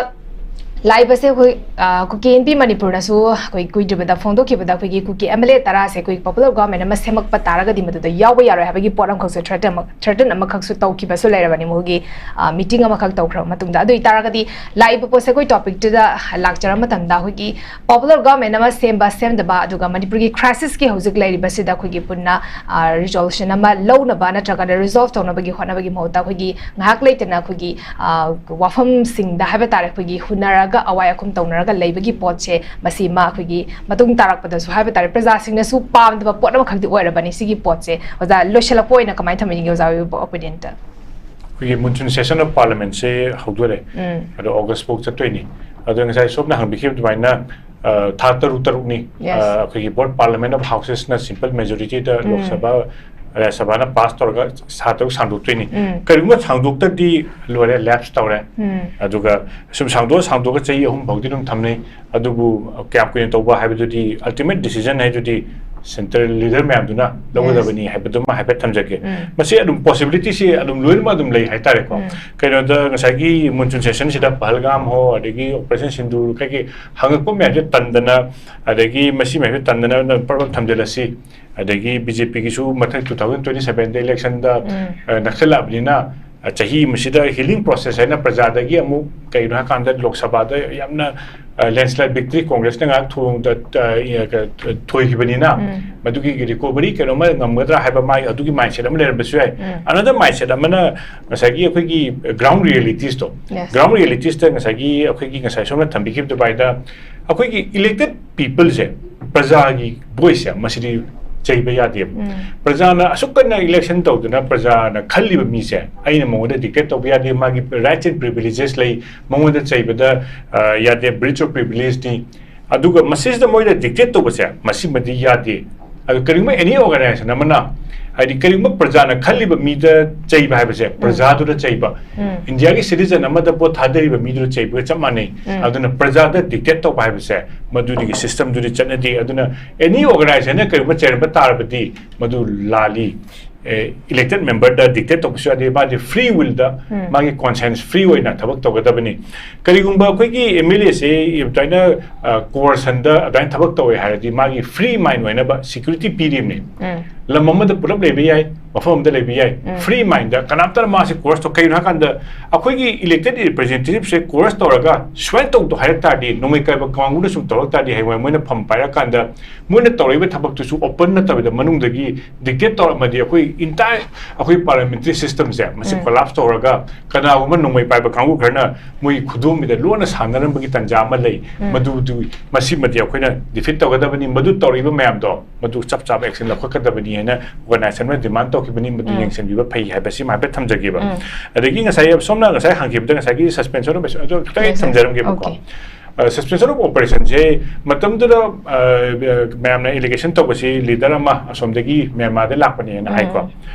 ꯂꯥꯛꯏꯕꯁꯦ ꯑꯩꯈꯣꯏ, ꯑ, ꯀꯨꯀꯤ ꯏꯟꯄꯤ ꯃꯅꯤꯄꯨꯔꯅꯁꯨ ꯑꯩꯈꯣꯏ ꯀꯨꯏꯗ꯭ꯔꯤꯕꯗ ꯐꯣꯡꯗꯣꯛꯈꯤꯕꯗ ꯑꯩꯈꯣꯏꯒꯤ ꯀꯨꯀꯤ ꯑꯦꯝ ꯑꯦꯜ ꯑꯦ ꯇꯔꯥꯁꯦ ꯑꯩꯈꯣꯏ ꯄꯣꯄꯨꯂꯔ ꯒꯣꯚꯔꯟꯃꯦꯟꯠ ꯑꯃ ꯁꯦꯝꯃꯛꯄ ꯇꯥꯔꯒꯗꯤ ꯃꯗꯨꯗ ꯌꯥꯎꯕ ꯌꯥꯔꯣꯏ ꯍꯥꯏꯕꯒꯤ ꯄꯣꯠ ꯑꯃꯈꯛꯁꯨ ꯊ꯭ꯔꯦꯇꯟ ꯑꯃ, ꯊ꯭ꯔꯦꯇꯟ ꯑꯃꯈꯛꯁꯨ ꯇꯧꯈꯤꯕꯁꯨ ꯂꯩꯔꯕꯅꯤ ꯃꯈꯣꯏꯒꯤ, ꯑ, ꯃꯤꯇꯤꯡ ꯑꯃꯈꯛ ꯇꯧꯈ꯭ꯔꯕ ꯃꯇꯨꯡꯗ꯫ ꯑꯗꯨ ꯑꯣꯏꯇꯥꯔꯒꯗꯤ ꯂꯥꯛꯏꯕ ꯄꯣꯠꯁꯦ ꯑꯩꯈꯣꯏ ꯇꯣꯄꯤꯛꯇꯨꯗ ꯂꯥꯛꯆꯔ ꯃꯇꯝꯗ ꯑꯩꯈꯣꯏꯒꯤ ꯄꯣꯄꯨꯂꯔ ꯒꯣꯚꯔꯟꯃꯦꯟꯠ ꯑꯃ ꯁꯦꯝꯕ ꯁꯦꯝꯗꯕ, ꯑꯗꯨꯒ ꯃꯅꯤꯄꯨꯔꯒꯤ ꯀ꯭ꯔꯥꯏꯁꯤꯁꯀꯤ ꯍꯧꯖꯤꯛ ꯂꯩꯔꯤꯕꯁꯤꯗ ꯑꯩꯈꯣꯏꯒꯤ ꯄꯨꯟꯅ, ꯑ, ꯔꯤꯖꯣꯂꯨꯁꯟ ꯑꯃ ꯂꯧꯅꯕ ꯅꯠꯇ꯭ꯔꯒꯅ ꯔꯤꯖꯣꯜꯚ ꯇꯧꯅꯕꯒꯤ ꯍꯣꯠꯅꯕꯒꯤ ꯃꯍꯨꯠꯇ ꯑꯩꯈꯣꯏꯒꯤ ꯉꯥꯏꯍꯥꯛ ꯂꯩꯇꯅ ꯑꯩꯈꯣꯏꯒꯤ, ꯑ, ꯋꯥꯐꯝꯁꯤꯡꯗ ꯍꯥꯏꯕ ꯇꯥꯔꯦ, ꯑꯩꯈꯣꯏꯒꯤ ꯍꯨꯟꯅꯔꯒ ꯑꯋꯥꯏ ꯑꯈꯨꯝ ꯇꯧꯅꯔꯒ ꯂꯩꯕꯒꯤ ꯄꯣꯠꯁꯦ, ꯃꯁꯤꯃ ꯑꯩꯈꯣꯏꯒꯤ ꯃꯇꯨꯡ ꯇꯥꯔꯛꯄꯗꯁꯨ ꯍꯥꯏꯕ ꯇꯥꯔꯦ, ꯄ꯭ꯔꯖꯥꯁꯤꯡꯅꯁꯨ ꯄꯥꯝꯗꯕ ꯄꯣꯠ ꯑꯃꯈꯛꯇꯤ ꯑꯣꯏꯔꯕꯅꯤ꯫ ꯁꯤꯒꯤ ꯄꯣꯠꯁꯦ ꯑꯣꯖꯥ, ꯂꯣꯏꯁꯤꯜꯂꯛꯄ ꯑꯣꯏꯅ ꯀꯃꯥꯏꯅ ꯊꯝꯕꯤꯅꯤꯡꯒꯦ ꯑꯣꯖꯥ ꯍꯣꯏꯒꯤ ꯑꯣꯄꯤꯅꯤꯌꯟꯗ? ꯑꯩꯈꯣꯏꯒꯤ ꯃꯨꯟꯁꯨꯟ ꯁꯦꯁꯟ ꯑꯣꯐ ꯄꯥꯔꯂꯤꯌꯥꯃꯦꯟꯠꯁꯦ ꯍꯧꯗꯣꯔꯦ꯫ ꯎꯝ꯫ ꯑꯗꯣ ꯑꯣꯒꯁ ꯐꯥꯎ ꯆꯠꯇꯣꯏꯅꯤ꯫ ꯑꯗꯣ ꯉꯁꯥꯏ ꯁꯣꯝꯅ ꯍꯪꯕꯤꯈꯤꯕ ꯑꯗꯨꯃꯥꯏꯅ, ꯑ, ꯊꯥ ꯇꯔꯨꯛ ꯇꯔꯨꯛꯅꯤ꯫ Yes. ꯑ, ꯑꯩꯈꯣꯏꯒꯤ ꯕꯣꯠ ꯄꯥꯔꯂꯤꯌꯥꯃꯦꯟꯠ ꯑꯣꯐ ꯍꯥꯎꯁꯦꯁꯅ ꯁꯤꯝꯄꯜ ꯃꯦꯖꯣꯔꯤꯇꯤꯗ ꯎꯝ꯫ ꯂꯣꯛ ꯁꯚꯥ ꯔꯥꯖ꯭ꯌ ꯁꯚꯥꯅ ꯄꯥꯁ ꯇꯧꯔꯒ ꯊꯥ ꯇꯔꯨꯛ ꯁꯥꯡꯗꯣꯛꯇꯣꯏꯅꯤ꯫ ꯎꯝ꯫ ꯀꯔꯤꯒꯨꯝꯕ ꯁꯥꯡꯗꯣꯛꯇ꯭ꯔꯗꯤ ꯂꯣꯏꯔꯦ, ꯂꯦꯞꯁ ꯇꯧꯔꯦ꯫ ꯎꯝ꯫ ꯑꯗꯨꯒ ꯁꯨꯝ ꯁꯥꯡꯗꯣꯛꯑ ꯁꯥꯡꯗꯣꯛꯑꯒ ꯆꯍꯤ ꯑꯍꯨꯝ ꯐꯥꯎꯗꯤ ꯑꯗꯨꯝ ꯊꯝꯅꯩ꯫ ꯑꯗꯨꯕꯨ ꯀꯌꯥꯝ ꯀꯨꯏꯅ ꯇꯧꯕ ꯍꯥꯏꯕꯗꯨꯗꯤ, ꯑꯜꯇꯤꯃꯦꯠ ꯗꯤꯁꯤꯖꯟ ꯍꯥꯏꯗꯨꯗꯤ ꯁꯦꯟꯇ꯭ꯔꯦꯜ ꯂꯤꯗꯔ ꯃꯌꯥꯝꯗꯨꯅ ꯂꯧꯒꯗꯕꯅꯤ ꯍꯥꯏꯕꯗꯨꯃ ꯍꯥꯏꯐꯦꯠ ꯊꯝꯖꯒꯦ꯫ ꯎꯝ꯫ ꯃꯁꯤ ꯑꯗꯨꯝ ꯄꯣꯁꯤꯕꯤꯂꯤꯇꯤꯁꯤ ꯑꯗꯨꯝ ꯂꯣꯏꯅꯃꯛ ꯑꯗꯨꯝ ꯂꯩ ꯍꯥꯏꯇꯥꯔꯦꯀꯣ꯫ ꯎꯝ꯫ ꯀꯩꯅꯣꯗ ꯉꯁꯥꯏꯒꯤ ꯃꯨꯟꯁꯨꯟ ꯁꯦꯁꯟꯁꯤꯗ ꯄꯍꯜꯒꯥꯝ ꯍꯣ, ꯑꯗꯒꯤ ꯑꯣꯄꯔꯦꯁꯟ ꯁꯤꯟꯗꯨꯔ ꯀꯩꯀꯩ ꯍꯪꯉꯛꯄ ꯃꯌꯥꯝꯁꯦ ꯇꯟꯗꯅ, ꯑꯗꯒꯤ ꯃꯁꯤ ꯃꯌꯥꯝꯁꯦ ꯇꯟꯗꯅ ꯄ꯭ꯔꯣꯕ꯭ꯂꯦꯝ ꯊꯝꯖꯤꯜꯂꯁꯤ꯫ ꯑꯗꯒꯤ ꯕꯤ ꯖꯦ ꯄꯤꯒꯤꯁꯨ ꯃꯊꯪ two thousand twenty sevenꯗ ꯏꯂꯦꯛꯁꯟꯗ, ꯎꯝ꯫ ꯑ, ꯅꯛꯁꯜꯂꯛꯑꯕꯅꯤꯅ, ꯑ, ꯆꯍꯤ ꯑꯃꯁꯤꯗ ꯍꯤꯂꯤꯡ ꯄ꯭ꯔꯣꯁꯦꯁ ꯍꯥꯏꯅ ꯄ꯭ꯔꯖꯥꯗꯒꯤ ꯑꯃꯨꯛ ꯀꯩꯅꯣ ꯍꯥꯏꯀꯥꯟꯗ ꯂꯣꯛ ꯁꯚꯥꯗ ꯌꯥꯝꯅ, ꯑ, ꯂꯦꯟꯁꯂꯥꯏꯠ ꯚꯤꯛꯇ꯭ꯔꯤ ꯀꯣꯡꯒ꯭ꯔꯦꯁꯅ ꯉꯥꯏꯍꯥꯛ ꯊꯣꯡꯗ, ꯑ, ꯊꯣꯏꯈꯤꯕꯅꯤꯅ, ꯎꯝ꯫ ꯃꯗꯨꯒꯤ ꯔꯤꯀꯣꯚꯔꯤ ꯀꯩꯅꯣꯝꯃ ꯉꯝꯒꯗ꯭ꯔꯥ ꯍꯥꯏꯕ ꯃꯥꯒꯤ ꯑꯗꯨꯒꯤ ꯃꯥꯏꯟꯁꯦꯠ ꯑꯃ ꯂꯩꯔꯝꯕꯁꯨ ꯌꯥꯏ꯫ ꯎꯝ꯫ Another ꯃꯥꯏꯟꯁꯦꯠ ꯑꯃꯅ ꯉꯁꯥꯏꯒꯤ ꯑꯩꯈꯣꯏꯒꯤ ꯒ꯭ꯔꯥꯎꯟ ꯔꯤꯌꯦꯂꯤꯇꯤꯁꯇꯣ, Yes. ꯒ꯭ꯔꯥꯎꯟ ꯔꯤꯌꯦꯂꯤꯇꯤꯁꯇ ꯉꯁꯥꯏꯒꯤ ꯑꯩꯈꯣꯏꯒꯤ ꯉꯁꯥꯏ ꯁꯣꯝꯅ ꯊꯝꯕꯤꯈꯤꯕ ꯑꯗꯨꯃꯥꯏꯅ ꯑꯩꯈꯣꯏꯒꯤ ꯏꯂꯦꯛꯇꯦꯠ ꯄꯤꯄꯜꯁꯦ, ꯄ꯭ꯔꯖꯥꯒꯤ ꯚꯣꯏꯁꯁꯦ, ꯃꯁꯤꯗꯤ ꯆꯩꯕ ꯌꯥꯗꯦꯕ꯫ ꯎꯝ꯫ ꯄ꯭ꯔꯖꯥꯅ ꯑꯁꯨꯛ ꯀꯟꯅ ꯏꯂꯦꯛꯁꯟ ꯇꯧꯗꯨꯅ ꯄ꯭ꯔꯖꯥꯅ ꯈꯜꯂꯤꯕ ꯃꯤꯁꯦ ꯑꯩꯅ ꯃꯉꯣꯟꯗ ꯗꯤꯛꯇꯦꯠ ꯇꯧꯕ ꯌꯥꯗꯦ, ꯃꯥꯒꯤ rights and privileges ꯂꯩ, ꯃꯉꯣꯟꯗ ꯆꯩꯕꯗ, ꯑ, ꯌꯥꯗꯦ, breach of privilege ꯅꯤ꯫ ꯑꯗꯨꯒ ꯃꯁꯤꯁꯤꯗ ꯃꯣꯏꯗ ꯗꯤꯛꯇꯦꯠ ꯇꯧꯕꯁꯦ, ꯃꯁꯤꯃꯗꯤ ꯌꯥꯗꯦ꯫ ꯑꯗꯨ ꯀꯔꯤꯒꯨꯝꯕ ꯑꯦꯅꯤ ꯑꯣꯔꯒꯅꯥꯏꯖꯦꯁꯟ ꯑꯃꯅ, ꯍꯥꯏꯗꯤ ꯀꯔꯤꯒꯨꯝꯕ ꯄ꯭ꯔꯖꯥꯅ ꯈꯜꯂꯤꯕ ꯃꯤꯗ ꯆꯩꯕ ꯍꯥꯏꯕꯁꯦ, ꯄ꯭ꯔꯖꯥꯗꯨꯗ ꯆꯩꯕ꯫ ꯎꯝ꯫ ꯏꯟꯗꯤꯌꯥꯒꯤ ꯁꯤꯇꯤꯖꯟ ꯑꯃꯗ ꯚꯣꯠ ꯊꯥꯗꯔꯤꯕ ꯃꯤꯗꯨꯗ ꯆꯩꯕꯒ ꯆꯞ ꯃꯥꯟꯅꯩ꯫ ꯎꯝ꯫ ꯑꯗꯨꯅ ꯄ꯭ꯔꯖꯥꯗ ꯗꯤꯛꯇꯦꯠ ꯇꯧꯕ ꯍꯥꯏꯕꯁꯦ, ꯃꯗꯨꯗꯒꯤ ꯁꯤꯁꯇꯦꯝꯗꯨꯗꯤ ꯆꯠꯅꯗꯦ꯫ ꯑꯗꯨꯅ ꯑꯦꯅꯤ ꯑꯣꯔꯒꯅꯥꯏꯖꯦꯁꯟꯅ ꯀꯔꯤꯒꯨꯝꯕ ꯆꯩꯔꯝꯕ ꯇꯥꯔꯕꯗꯤ ꯃꯗꯨ ꯂꯥꯜꯂꯤ꯫ ꯏꯂꯦꯛꯇꯦꯠ ꯃꯦꯝꯕꯔꯗ ꯗꯤꯛꯇꯦꯠ ꯇꯧꯕꯁꯨ ꯌꯥꯗꯦ꯫ ꯃꯥꯗꯤ ꯐ꯭ꯔꯤ ꯋꯤꯜꯗ, ꯎꯝ꯫ ꯃꯥꯒꯤ ꯀꯣꯟꯁꯦꯟꯁ ꯐ꯭ꯔꯤ ꯑꯣꯏꯅ ꯊꯕꯛ ꯇꯧꯒꯗꯕꯅꯤ꯫ ꯀꯔꯤꯒꯨꯝꯕ ꯑꯩꯈꯣꯏꯒꯤ ꯑꯦꯝ ꯑꯦꯜ ꯑꯦꯁꯦ ꯑꯗꯨꯃꯥꯏꯅ, ꯑ, ꯀꯣꯔꯁꯟꯗ ꯑꯗꯨꯃꯥꯏꯅ ꯊꯕꯛ ꯇꯧꯋꯦ ꯍꯥꯏꯔꯗꯤ ꯃꯥꯒꯤ ꯐ꯭ꯔꯤ ꯃꯥꯏꯟ ꯑꯣꯏꯅꯕ ꯁꯤꯀ꯭ꯌꯨꯔꯤꯇꯤ ꯄꯤꯔꯤꯕꯅꯤ꯫ ꯎꯝ꯫ ꯂꯝ ꯑꯃꯗ ꯄꯨꯂꯞ ꯂꯩꯕ ꯌꯥꯏ, ꯃꯐꯝ ꯑꯃꯗ ꯂꯩꯕ ꯌꯥꯏ, ꯎꯝ꯫ ꯐ꯭ꯔꯤ ꯃꯥꯏꯟꯗ ꯀꯅꯥꯝꯇꯅ ꯃꯥꯁꯦ ꯀꯣꯔꯁ ꯇꯧ-, ꯀꯩꯒꯤꯅꯣ ꯍꯥꯏꯀꯥꯟꯗ ꯑꯩꯈꯣꯏꯒꯤ ꯏꯂꯦꯛꯇꯦꯠ ꯔꯤꯄ꯭ꯔꯖꯦꯟꯇꯦꯇꯤꯚꯁꯦ ꯀꯣꯔꯁ ꯇꯧꯔꯒ ꯁꯨꯃꯥꯏꯅ ꯇꯧꯗꯣ ꯍꯥꯏꯔꯛ ꯇꯥꯔꯗꯤ, ꯅꯣꯡꯃꯩ ꯀꯥꯏꯕ ꯀꯥꯡꯕꯨꯅ ꯁꯨꯝ ꯇꯧꯔꯛ ꯇꯥꯔꯗꯤ, ꯍꯌꯦꯡꯋꯥꯏ ꯃꯣꯏꯅ ꯐꯝ ꯄꯥꯏꯔꯀꯥꯟꯗ ꯃꯣꯏꯅ ꯇꯧꯔꯛꯏꯕ ꯊꯕꯛꯇꯨꯁꯨ ꯑꯣꯄꯟ ꯅꯠꯇꯕꯤꯗ ꯃꯅꯨꯡꯗꯒꯤ ꯗꯤꯛꯇꯦꯠ ꯇꯧꯔꯛꯑꯃꯗꯤ ꯑꯩꯈꯣꯏ ꯏꯟꯇꯥꯏꯔ ꯑꯩꯈꯣꯏ ꯄꯥꯔꯂꯤꯌꯥꯃꯦꯟꯇꯔꯤ ꯁꯤꯁꯇꯦꯝꯁꯦ ꯃꯁꯤ ꯎꯝ꯫ ꯀꯣꯂꯥꯞꯁ ꯇꯧꯔꯒ ꯀꯅꯥꯒꯨꯝꯕ ꯅꯣꯡꯃꯩ ꯄꯥꯏꯕ ꯀꯥꯡꯕꯨ ꯈꯔꯅ ꯃꯣꯏꯒꯤ ꯈꯨꯗꯣꯝꯕꯤꯗ ꯂꯣꯟꯅ ꯁꯥꯟꯅꯔꯝꯕꯒꯤ ꯇꯥꯟꯖꯥ ꯑꯃ ꯂꯩ꯫ ꯎꯝ꯫ ꯃꯗꯨꯗꯨ, ꯃꯁꯤꯃꯗꯤ ꯑꯩꯈꯣꯏꯅ ꯗꯤꯐꯤꯠ ꯇꯧꯒꯗꯕꯅꯤ꯫ ꯃꯗꯨ ꯇꯧꯔꯤꯕ ꯃꯌꯥꯝꯗꯣ ꯃꯗꯨ ꯆꯞ ꯆꯥꯕ ꯑꯦꯛꯁꯟ ꯂꯧꯈꯠꯀꯗꯕꯅꯤ ꯍꯥꯏꯅ ꯑꯣꯔꯒꯅꯥꯏꯖꯦꯁꯟ ꯑꯃꯅ ꯗꯤꯃꯥꯟ ꯇꯧꯈꯤꯕꯅꯤ꯫ ꯃꯗꯨ ꯎꯝ꯫ ꯌꯦꯡꯁꯤꯟꯕꯤꯕ ꯐꯩ ꯍꯥꯏꯕꯁꯤꯃ ꯍꯥꯏꯐꯦꯠ ꯊꯝꯖꯒꯦꯕ꯫ ꯎꯝ꯫ ꯑꯗꯒꯤ ꯉꯁꯥꯏ ꯁꯣꯝꯅ ꯉꯁꯥꯏ ꯍꯪꯈꯤꯕꯗ ꯉꯁꯥꯏꯒꯤ suspension of, ꯑꯗꯨ ꯈꯤꯇꯪ ꯍꯦꯛ Yes, sir. ꯊꯝꯖꯔꯝꯒꯦꯕꯀꯣ꯫ Okay. ꯁꯁꯄꯦꯟꯁꯟ ꯑꯣꯐ ꯑꯣꯄꯔꯦꯁꯟꯁꯦ ꯃꯇꯝꯗꯨꯗ ꯑ, ꯃꯌꯥꯝꯅ ꯑꯦꯂꯤꯒꯦꯁꯟ ꯇꯧꯕꯁꯤ ꯂꯤꯗꯔ ꯑꯃ ꯑꯁꯣꯝꯗꯒꯤ ꯃ꯭ꯌꯥꯟꯃꯥꯔꯗ ꯂꯥꯛꯄꯅꯦꯅ ꯍꯥꯏꯀꯣ꯫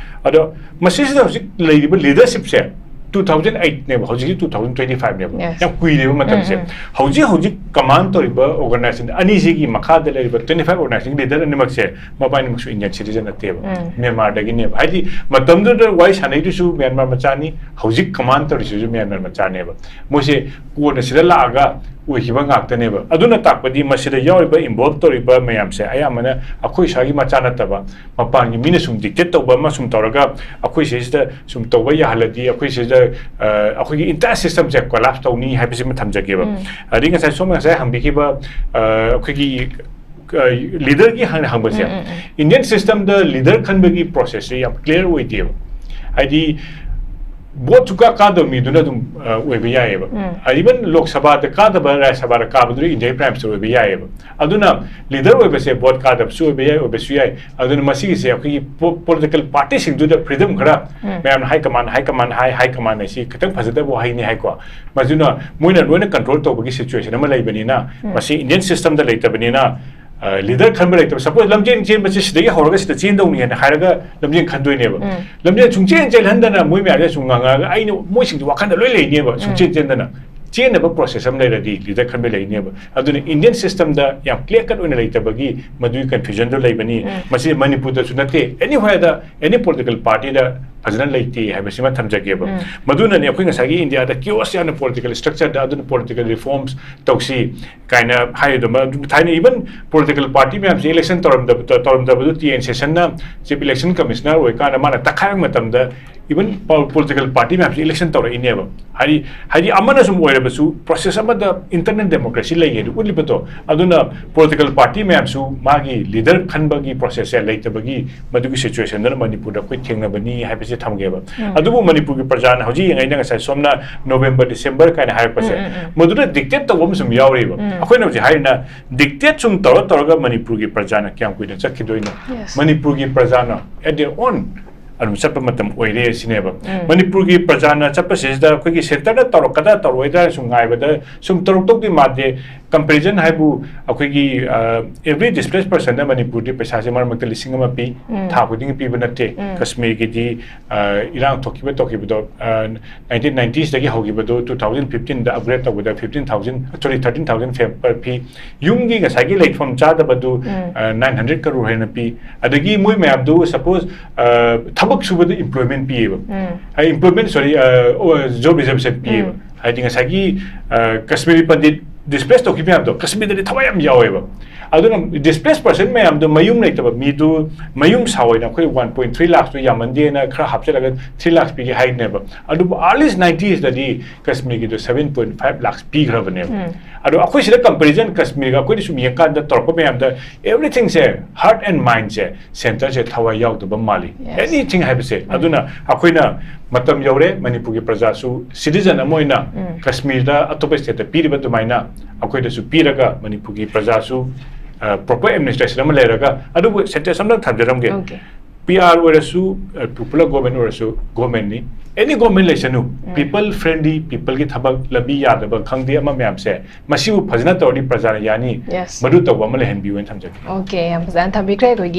ꯑꯗꯣ ꯃꯁꯤꯁꯤꯗ ꯍꯧꯖꯤꯛ ꯂꯩꯔꯤꯕ ꯂꯤꯗꯔꯁꯤꯞꯁꯦ two thousand eight ꯅꯦꯕ, ꯍꯧꯖꯤꯛꯁꯤ two thousand twenty five ꯅꯦꯕ꯫ Yes. ꯌꯥꯝ ꯀꯨꯏꯔꯦꯕ ꯃꯇꯝꯁꯦ꯫ ꯍꯧꯖꯤꯛ ꯍꯧꯖꯤꯛ ꯀꯃꯥꯟ ꯇꯧꯔꯤꯕ ꯑꯣꯔꯒꯅꯥꯏꯖꯦꯁꯟ ꯑꯅꯤꯁꯤꯒꯤ ꯃꯈꯥꯗ ꯂꯩꯔꯤꯕ twenty five organization leader ꯑꯅꯤꯃꯛꯁꯦ ꯃꯕꯥꯅꯤꯃꯛꯁꯨ ꯏꯟꯗꯤꯌꯟ ꯁꯤꯇꯤꯖꯟ ꯅꯠꯇꯦꯕ꯫ ꯃ꯭ꯌꯥꯟꯃꯥꯔꯗꯒꯤꯅꯦꯕ꯫ ꯍꯥꯏꯗꯤ ꯃꯇꯝꯗꯨꯗ ꯋꯥꯔꯤ ꯁꯥꯟꯅꯩꯗꯨꯁꯨ ꯃ꯭ꯌꯥꯟꯃꯥꯔ ꯃꯆꯥꯅꯤ, ꯍꯧꯖꯤꯛ ꯀꯃꯥꯟ ꯇꯧꯔꯤꯁꯤꯁꯨ ꯃ꯭ꯌꯥꯟꯃꯥꯔ ꯃꯆꯥꯅꯦꯕ꯫ ꯃꯣꯏꯁꯦ ꯀꯣꯟꯅ ꯁꯤꯗ ꯂꯥꯛꯑꯒ ꯑꯣꯏꯈꯤꯕ ꯉꯥꯛꯇꯅꯦꯕ꯫ ꯑꯗꯨꯅ ꯇꯥꯛꯄꯗꯤ ꯃꯁꯤꯗ ꯌꯥꯎꯔꯤꯕ, ꯏꯟꯚꯣꯜꯕ ꯇꯧꯔꯤꯕ ꯃꯌꯥꯝꯁꯦ ꯑꯌꯥꯝꯕꯅ ꯑꯩꯈꯣꯏ ꯏꯁꯥꯒꯤ ꯃꯆꯥ ꯅꯠꯇꯕ, ꯃꯄꯥꯟꯒꯤ ꯃꯤꯅ ꯁꯨꯝ ꯗꯤꯛꯇꯦꯠ ꯇꯧꯕ ꯑꯃ ꯁꯨꯝ ꯇꯧꯔꯒ ꯑꯩꯈꯣꯏ ꯁꯤꯁꯤꯗ ꯁꯨꯝ ꯇꯧꯕ ꯌꯥꯍꯜꯂꯗꯤ ꯑꯩꯈꯣꯏ ꯁꯤꯗ, ꯑ, ꯑꯩꯈꯣꯏꯒꯤ ꯏꯟꯇꯥꯌꯔ ꯁꯤꯁꯇꯝꯁꯦ ꯀꯣꯂꯥꯞꯁ ꯇꯧꯅꯤ ꯍꯥꯏꯕꯁꯤꯃ ꯊꯝꯖꯒꯦꯕ꯫ ꯑꯗꯩ ꯉꯁꯥꯏ ꯁꯣꯝꯅ ꯉꯁꯥꯏ ꯍꯪꯕꯤꯈꯤꯕ, ꯑ, ꯑꯩꯈꯣꯏꯒꯤ ꯂꯤꯗꯔꯒꯤ ꯍꯪ ꯍꯪꯕꯁꯦ, ꯏꯟꯗꯤꯌꯟ ꯁꯤꯁꯇꯝꯗ ꯂꯤꯗꯔ ꯈꯟꯕꯒꯤ ꯄ꯭ꯔꯣꯁꯦꯁꯁꯦ ꯌꯥꯝ ꯀ꯭ꯂꯤꯌꯥꯔ ꯑꯣꯏꯗꯦꯕ꯫ ꯍꯥꯏꯗꯤ ꯚꯣꯠ ꯁꯨꯀꯥ ꯀꯥꯗꯕ ꯃꯤꯗꯨꯅ ꯑꯗꯨꯝ, ꯑ, ꯑꯣꯏꯕ ꯌꯥꯏꯑꯕ꯫ ꯏꯚꯟ ꯂꯣꯛ ꯁꯚꯥꯗ ꯀꯥꯗꯕ, ꯔꯥꯖ꯭ꯌ ꯁꯚꯥꯗ ꯀꯥꯕꯗꯨꯅ ꯏꯟꯗꯤꯌꯥꯒꯤ ꯄ꯭ꯔꯥꯏꯝ ꯃꯤꯅꯤꯁꯇꯔ ꯑꯣꯏꯕ ꯌꯥꯏꯑꯕ꯫ ꯑꯗꯨꯅ ꯂꯤꯗꯔ ꯑꯣꯏꯕꯁꯦ ꯚꯣꯠ ꯀꯥꯗꯕꯁꯨ ꯑꯣꯏꯕ ꯌꯥꯏ, ꯑꯣꯏꯕꯁꯨ ꯌꯥꯏ꯫ ꯑꯗꯨꯅ ꯃꯁꯤꯒꯤꯁꯦ ꯑꯩꯈꯣꯏꯒꯤ ꯄꯣ- ꯄꯣꯂꯤꯇꯤꯀꯦꯜ ꯄꯥꯔꯇꯤꯁꯤꯡꯗꯨꯗ ꯐ꯭ꯔꯤꯗꯝ ꯈꯔ, ꯃꯌꯥꯝꯅ ꯍꯥꯏ ꯀꯃꯥꯟ ꯍꯥꯏ ꯀꯃꯥꯟ ꯍꯥꯏ ꯍꯥꯏ ꯀꯃꯥꯟ ꯍꯥꯏꯁꯤ ꯈꯤꯇꯪ ꯐꯖꯗꯕ ꯋꯥꯍꯩꯅꯤ ꯍꯥꯏꯀꯣ꯫ ꯃꯗꯨꯅ ꯃꯣꯏꯅ ꯂꯣꯏꯅ ꯀꯟꯇ꯭ꯔꯣꯜ ꯇꯧꯕꯒꯤ ꯁꯤꯆꯨꯋꯦꯁꯟ ꯑꯃ ꯂꯩꯕꯅꯤꯅ, ꯃꯁꯤ ꯏꯟꯗꯤꯌꯟ ꯁꯤꯁꯇꯝꯗ ꯂꯩꯇꯕꯅꯤꯅ, ꯑ, ꯂꯤꯗꯔ ꯈꯟꯕ ꯂꯩꯇꯕ꯫ ꯁꯄꯣꯖ ꯂꯝꯖꯦꯟ ꯆꯦꯟꯕꯁꯤ ꯁꯤꯗꯒꯤ ꯍꯧꯔꯒ ꯁꯤꯗ ꯆꯦꯟꯗꯧꯅꯤ ꯍꯥꯏꯅ ꯍꯥꯏꯔꯒ ꯂꯝꯖꯦꯟ ꯈꯟꯗꯣꯏꯅꯦꯕ꯫ ꯂꯝꯖꯦꯟ ꯁꯨꯡꯆꯦꯟ ꯆꯦꯜꯍꯟꯗꯅ ꯃꯣꯏ ꯃꯌꯥꯝꯁꯦ ꯁꯨꯝ ꯉꯥꯡꯉꯛꯑꯒ ꯑꯩꯅ ꯃꯣꯏꯁꯤꯡꯁꯦ ꯋꯥꯈꯟꯗ ꯂꯣꯏ ꯂꯩꯅꯦꯕ, ꯁꯨꯡꯆꯦꯟ ꯆꯦꯟꯗꯅ꯫ ꯆꯦꯟꯅꯕ ꯄ꯭ꯔꯣꯁꯦꯁ ꯑꯃ ꯂꯩꯔꯗꯤ ꯂꯤꯗꯔ ꯈꯟꯕ ꯂꯩꯅꯦꯕ꯫ ꯑꯗꯨꯅ ꯏꯟꯗꯤꯌꯟ ꯁꯤꯁꯇꯝꯗ ꯌꯥꯝ ꯀ꯭ꯂꯤꯌꯥꯔ ꯀꯠ ꯑꯣꯏꯅ ꯂꯩꯇꯕꯒꯤ ꯃꯗꯨꯒꯤ ꯀꯟꯐ꯭ꯌꯨꯖꯟꯗꯣ ꯂꯩꯕꯅꯤ꯫ ꯃꯁꯤ ꯃꯅꯤꯄꯨꯔꯗꯁꯨ ꯅꯠꯇꯦ, ꯑꯦꯅꯤꯋꯦꯔꯗ ꯑꯦꯅꯤ ꯄꯣꯂꯤꯇꯤꯀꯦꯜ ꯄꯥꯔꯇꯤꯗ ꯐꯖꯅ ꯂꯩꯇꯦ ꯍꯥꯏꯕꯁꯤꯃ ꯊꯝꯖꯒꯦꯕ꯫ ꯃꯗꯨꯅꯅꯦ ꯑꯩꯈꯣꯏ ꯉꯁꯥꯏꯒꯤ ꯏꯟꯗꯤꯌꯥꯗ ꯀꯤꯑꯣꯁ ꯌꯥꯝꯅ ꯄꯣꯂꯤꯇꯤꯀꯦꯜ ꯁ꯭ꯇ꯭ꯔꯛꯆꯔꯗ ꯑꯗꯨꯅ ꯄꯣꯂꯤꯇꯤꯀꯦꯜ ꯔꯤꯐꯣꯔꯝꯁ ꯇꯧꯁꯤ ꯀꯥꯏꯅ ꯍꯥꯏꯔꯤꯗꯣ꯫ ꯃꯗꯨ ꯊꯥꯏꯅ ꯏꯚꯟ ꯄꯣꯂꯤꯇꯤꯀꯦꯜ ꯄꯥꯔꯇꯤ ꯃꯌꯥꯝꯁꯦ ꯏꯂꯦꯛꯁꯟ ꯇꯧꯔꯝꯗꯕ, ꯇꯧꯔꯝꯗꯕꯗꯨ ꯇꯤ ꯑꯦꯟ ꯁꯦꯁꯟꯅ ꯆꯤꯐ ꯏꯂꯦꯛꯁꯟ ꯀꯃꯤꯁꯅꯔ ꯑꯣꯏꯔꯀꯥꯟꯗ ꯃꯥꯅ ꯇꯛꯈꯥꯏꯕ ꯃꯇꯝꯗ ꯏꯚꯟ ꯄꯣꯂꯤꯇꯤꯀꯦꯜ ꯄꯥꯔꯇꯤ ꯃꯌꯥꯝꯁꯦ ꯏꯂꯦꯛꯁꯟ ꯇꯧꯔꯛꯏꯅꯦꯕ꯫ ꯍꯥꯏꯗꯤ, ꯍꯥꯏꯗꯤ ꯑꯃꯅ ꯁꯨꯝ ꯑꯣꯏꯔꯕꯁꯨ ꯄ꯭ꯔꯣꯁꯦꯁ ꯑꯃꯗ ꯏꯟꯇꯔꯅꯦꯜ ꯗꯦꯃꯣꯀ꯭ꯔꯦꯁꯤ ꯂꯩ ꯍꯥꯏꯗꯨ ꯎꯠꯂꯤꯕꯗꯣ꯫ ꯑꯗꯨꯅ ꯄꯣꯂꯤꯇꯤꯀꯦꯜ ꯄꯥꯔꯇꯤ ꯃꯌꯥꯝꯁꯨ ꯃꯥꯒꯤ ꯂꯤꯗꯔ ꯈꯟꯕꯒꯤ ꯄ꯭ꯔꯣꯁꯦꯁꯁꯦ ꯂꯩꯇꯕꯒꯤ ꯃꯗꯨꯒꯤ ꯁꯤꯆꯨꯋꯦꯁꯟꯗꯨꯅ ꯃꯅꯤꯄꯨꯔꯗ ꯑꯩꯈꯣꯏ ꯊꯦꯡꯅꯕꯅꯤ ꯍꯥꯏꯕꯁꯦ ꯊꯝꯒꯦꯕ꯫ ꯑꯗꯨꯕꯨ ꯃꯅꯤꯄꯨꯔꯒꯤ ꯄ꯭ꯔꯖꯥꯅ ꯍꯧꯖꯤꯛ ꯌꯦꯡꯉꯩꯗ ꯉꯁꯥꯏ ꯁꯣꯝꯅ ꯅꯣꯕꯦꯝꯕꯔ, ꯗꯤꯁꯦꯝꯕꯔ ꯀꯥꯏꯅ ꯍꯥꯏꯔꯛꯄꯁꯦ, ꯃꯗꯨꯗ ꯗꯤꯛꯇꯦꯠ ꯇꯧꯕ ꯑꯃꯁꯨ ꯌꯥꯎꯔꯤꯕ꯫ ꯑꯩꯈꯣꯏꯅ ꯍꯧꯖꯤꯛ ꯍꯥꯏꯔꯤꯅ ꯗꯤꯛꯇꯦꯠ ꯁꯨꯝ ꯇꯧꯔ ꯇꯧꯔꯒ ꯃꯅꯤꯄꯨꯔꯒꯤ ꯄ꯭ꯔꯖꯥꯅ ꯀꯌꯥꯝ ꯀꯨꯏꯅ ꯆꯠꯈꯤꯗꯣꯏꯅꯣ? Yes. ꯃꯅꯤꯄꯨꯔꯒꯤ ꯄ꯭ꯔꯖꯥꯅ at their own ꯑꯗꯨꯝ ꯆꯠꯄ ꯃꯇꯝ ꯑꯣꯏꯔꯦ ꯁꯤꯅꯦꯕ꯫ ꯃꯅꯤꯄꯨꯔꯒꯤ ꯄ꯭ꯔꯖꯥꯅ ꯆꯠꯄꯁꯤꯗ ꯑꯩꯈꯣꯏꯒꯤ centreꯅ ꯇꯧꯔꯛꯀꯗ꯭ꯔꯥ ꯇꯧꯔꯛꯑꯣꯏꯗ꯭ꯔꯥ ꯁꯨꯝ ꯉꯥꯏꯕꯗ ꯁꯨꯝ ꯇꯧꯔꯛꯇꯧꯗꯤ ꯃꯥꯟꯗꯦ꯫ Comparison ꯍꯥꯏꯕꯨ ꯑꯩꯈꯣꯏꯒꯤ, ꯑ, every displaced personꯗ ꯃꯅꯤꯄꯨꯔꯗꯤ ꯄꯩꯁꯥꯁꯦ ꯃꯔꯛ ꯃꯔꯛꯇ ꯂꯤꯁꯤꯡ ꯑꯃ ꯄꯤ, ꯊꯥ ꯈꯨꯗꯤꯡꯒꯤ ꯄꯤꯕ ꯅꯠꯇꯦ꯫ ꯀꯁꯃꯤꯔꯒꯤꯗꯤ, ꯑ, ꯏꯔꯥꯡ ꯊꯣꯛꯈꯤꯕ ꯇꯧꯈꯤꯕꯗꯣ, ꯑ, nineteen nineties ꯗꯒꯤ ꯍꯧꯈꯤꯕꯗꯣ two thousand fifteenꯗ upgrade ꯇꯧꯕꯗ fifteen thousand, sorry, thirteen thousand per ꯐꯤ꯫ ꯌꯨꯝꯒꯤ ꯉꯁꯥꯏꯒꯤ ꯂꯩꯐꯝ ꯆꯥꯗꯕꯗꯨ, ꯑ, nine hundred crore ꯍꯦꯟꯅ ꯄꯤ꯫ ꯑꯗꯒꯤ ꯃꯣꯏ ꯃꯌꯥꯝꯗꯨ suppose, ꯑ, ꯊꯕꯛ ꯁꯨꯕꯗ employment ꯄꯤꯌꯦꯕ꯫ ꯑ, employment, sorry, ꯑ, ꯑꯣ, job reservation ꯄꯤꯌꯦꯕ꯫ ꯍꯥꯏꯗꯤ ꯉꯁꯥꯏꯒꯤ, ꯑ, ꯀꯁꯃꯤꯔꯤ ꯄꯟꯗꯤꯠ displace ꯇꯧꯈꯤꯕ ꯃꯌꯥꯝꯗꯣ ꯀꯁꯃꯤꯔꯗꯗꯤ ꯊꯋꯥꯏ ꯌꯥꯝ ꯌꯥꯎꯋꯦꯕ꯫ ꯑꯗꯨꯅ displaced person ꯃꯌꯥꯝꯗꯣ ꯃꯌꯨꯝ ꯂꯩꯇꯕ ꯃꯤꯗꯨ ꯃꯌꯨꯝ ꯁꯥꯎ ꯍꯥꯏꯅ ꯑꯩꯈꯣꯏ one point three lakhꯁꯇꯨ ꯌꯥꯝꯃꯟꯗꯦꯅ ꯈꯔ ꯍꯥꯞꯆꯤꯜꯂꯒ three lakhs ꯄꯤꯒꯦ ꯍꯥꯏꯅꯦꯕ꯫ ꯑꯗꯨꯕꯨ early ninetiesꯇꯗꯤ ꯀꯁꯃꯤꯔꯒꯤꯗꯣ seven point five lakhs ꯄꯤꯈ꯭ꯔꯕꯅꯦꯕ꯫ ꯑꯗꯣ ꯑꯩꯈꯣꯏ ꯁꯤꯗ comparison ꯀꯁꯃꯤꯔꯒ ꯑꯩꯈꯣꯏꯗ ꯁꯨꯝ ꯌꯦꯡꯀꯥꯟꯗ ꯇꯧꯔꯛꯄ ꯃꯌꯥꯝꯗ everythingꯁꯦ, heart and mindꯁꯦ, centreꯁꯦ ꯊꯋꯥꯏ ꯌꯥꯎꯗꯕ ꯃꯥꯜꯂꯤ꯫ Anything ꯍꯥꯏꯕꯁꯦ꯫ ꯑꯗꯨꯅ ꯑꯩꯈꯣꯏꯅ ꯃꯇꯝ ꯌꯧꯔꯦ, ꯃꯅꯤꯄꯨꯔꯒꯤ ꯄ꯭ꯔꯖꯥꯁꯨ citizen ꯑꯃ ꯑꯣꯏꯅ ꯀꯁꯃꯤꯔꯗ ꯑꯇꯣꯞꯄ stateꯇ ꯄꯤꯔꯤꯕ ꯑꯗꯨꯃꯥꯏꯅ ꯑꯩꯈꯣꯏꯗꯁꯨ ꯄꯤꯔꯒ ꯃꯅꯤꯄꯨꯔꯒꯤ ꯄ꯭ꯔꯖꯥꯁꯨ, ꯑ, proper administration ꯑꯃ ꯂꯩꯔꯒ, ꯑꯗꯨꯕꯨ sentence ꯑꯃꯇꯪ ꯊꯝꯖꯔꯝꯒꯦ꯫ Okay. PR ꯑꯣꯏꯔꯁꯨ, ꯑ, popular government ꯑꯣꯏꯔꯁꯨ, governmentꯅꯤ, any government ꯂꯩꯁꯅꯨ, people friendly, peopleꯒꯤ ꯊꯕꯛ ꯂꯝꯕꯤ ꯌꯥꯗꯕ ꯈꯪꯗꯦ ꯑꯃ ꯃꯌꯥꯝꯁꯦ, ꯃꯁꯤꯕꯨ ꯐꯖꯅ ꯇꯧꯔꯗꯤ ꯄ꯭ꯔꯖꯥꯅ ꯌꯥꯅꯤ꯫ Yes. ꯃꯗꯨ ꯇꯧꯕ ꯑꯃ ꯂꯩꯍꯟꯕꯤꯌꯨ ꯍꯥꯏꯅ ꯊꯝꯖꯒꯦ꯫ Okay, ꯌꯥꯝ ꯐꯖꯅ ꯊꯝꯕꯤꯈ꯭ꯔꯦ ꯑꯩꯈꯣꯏꯒꯤ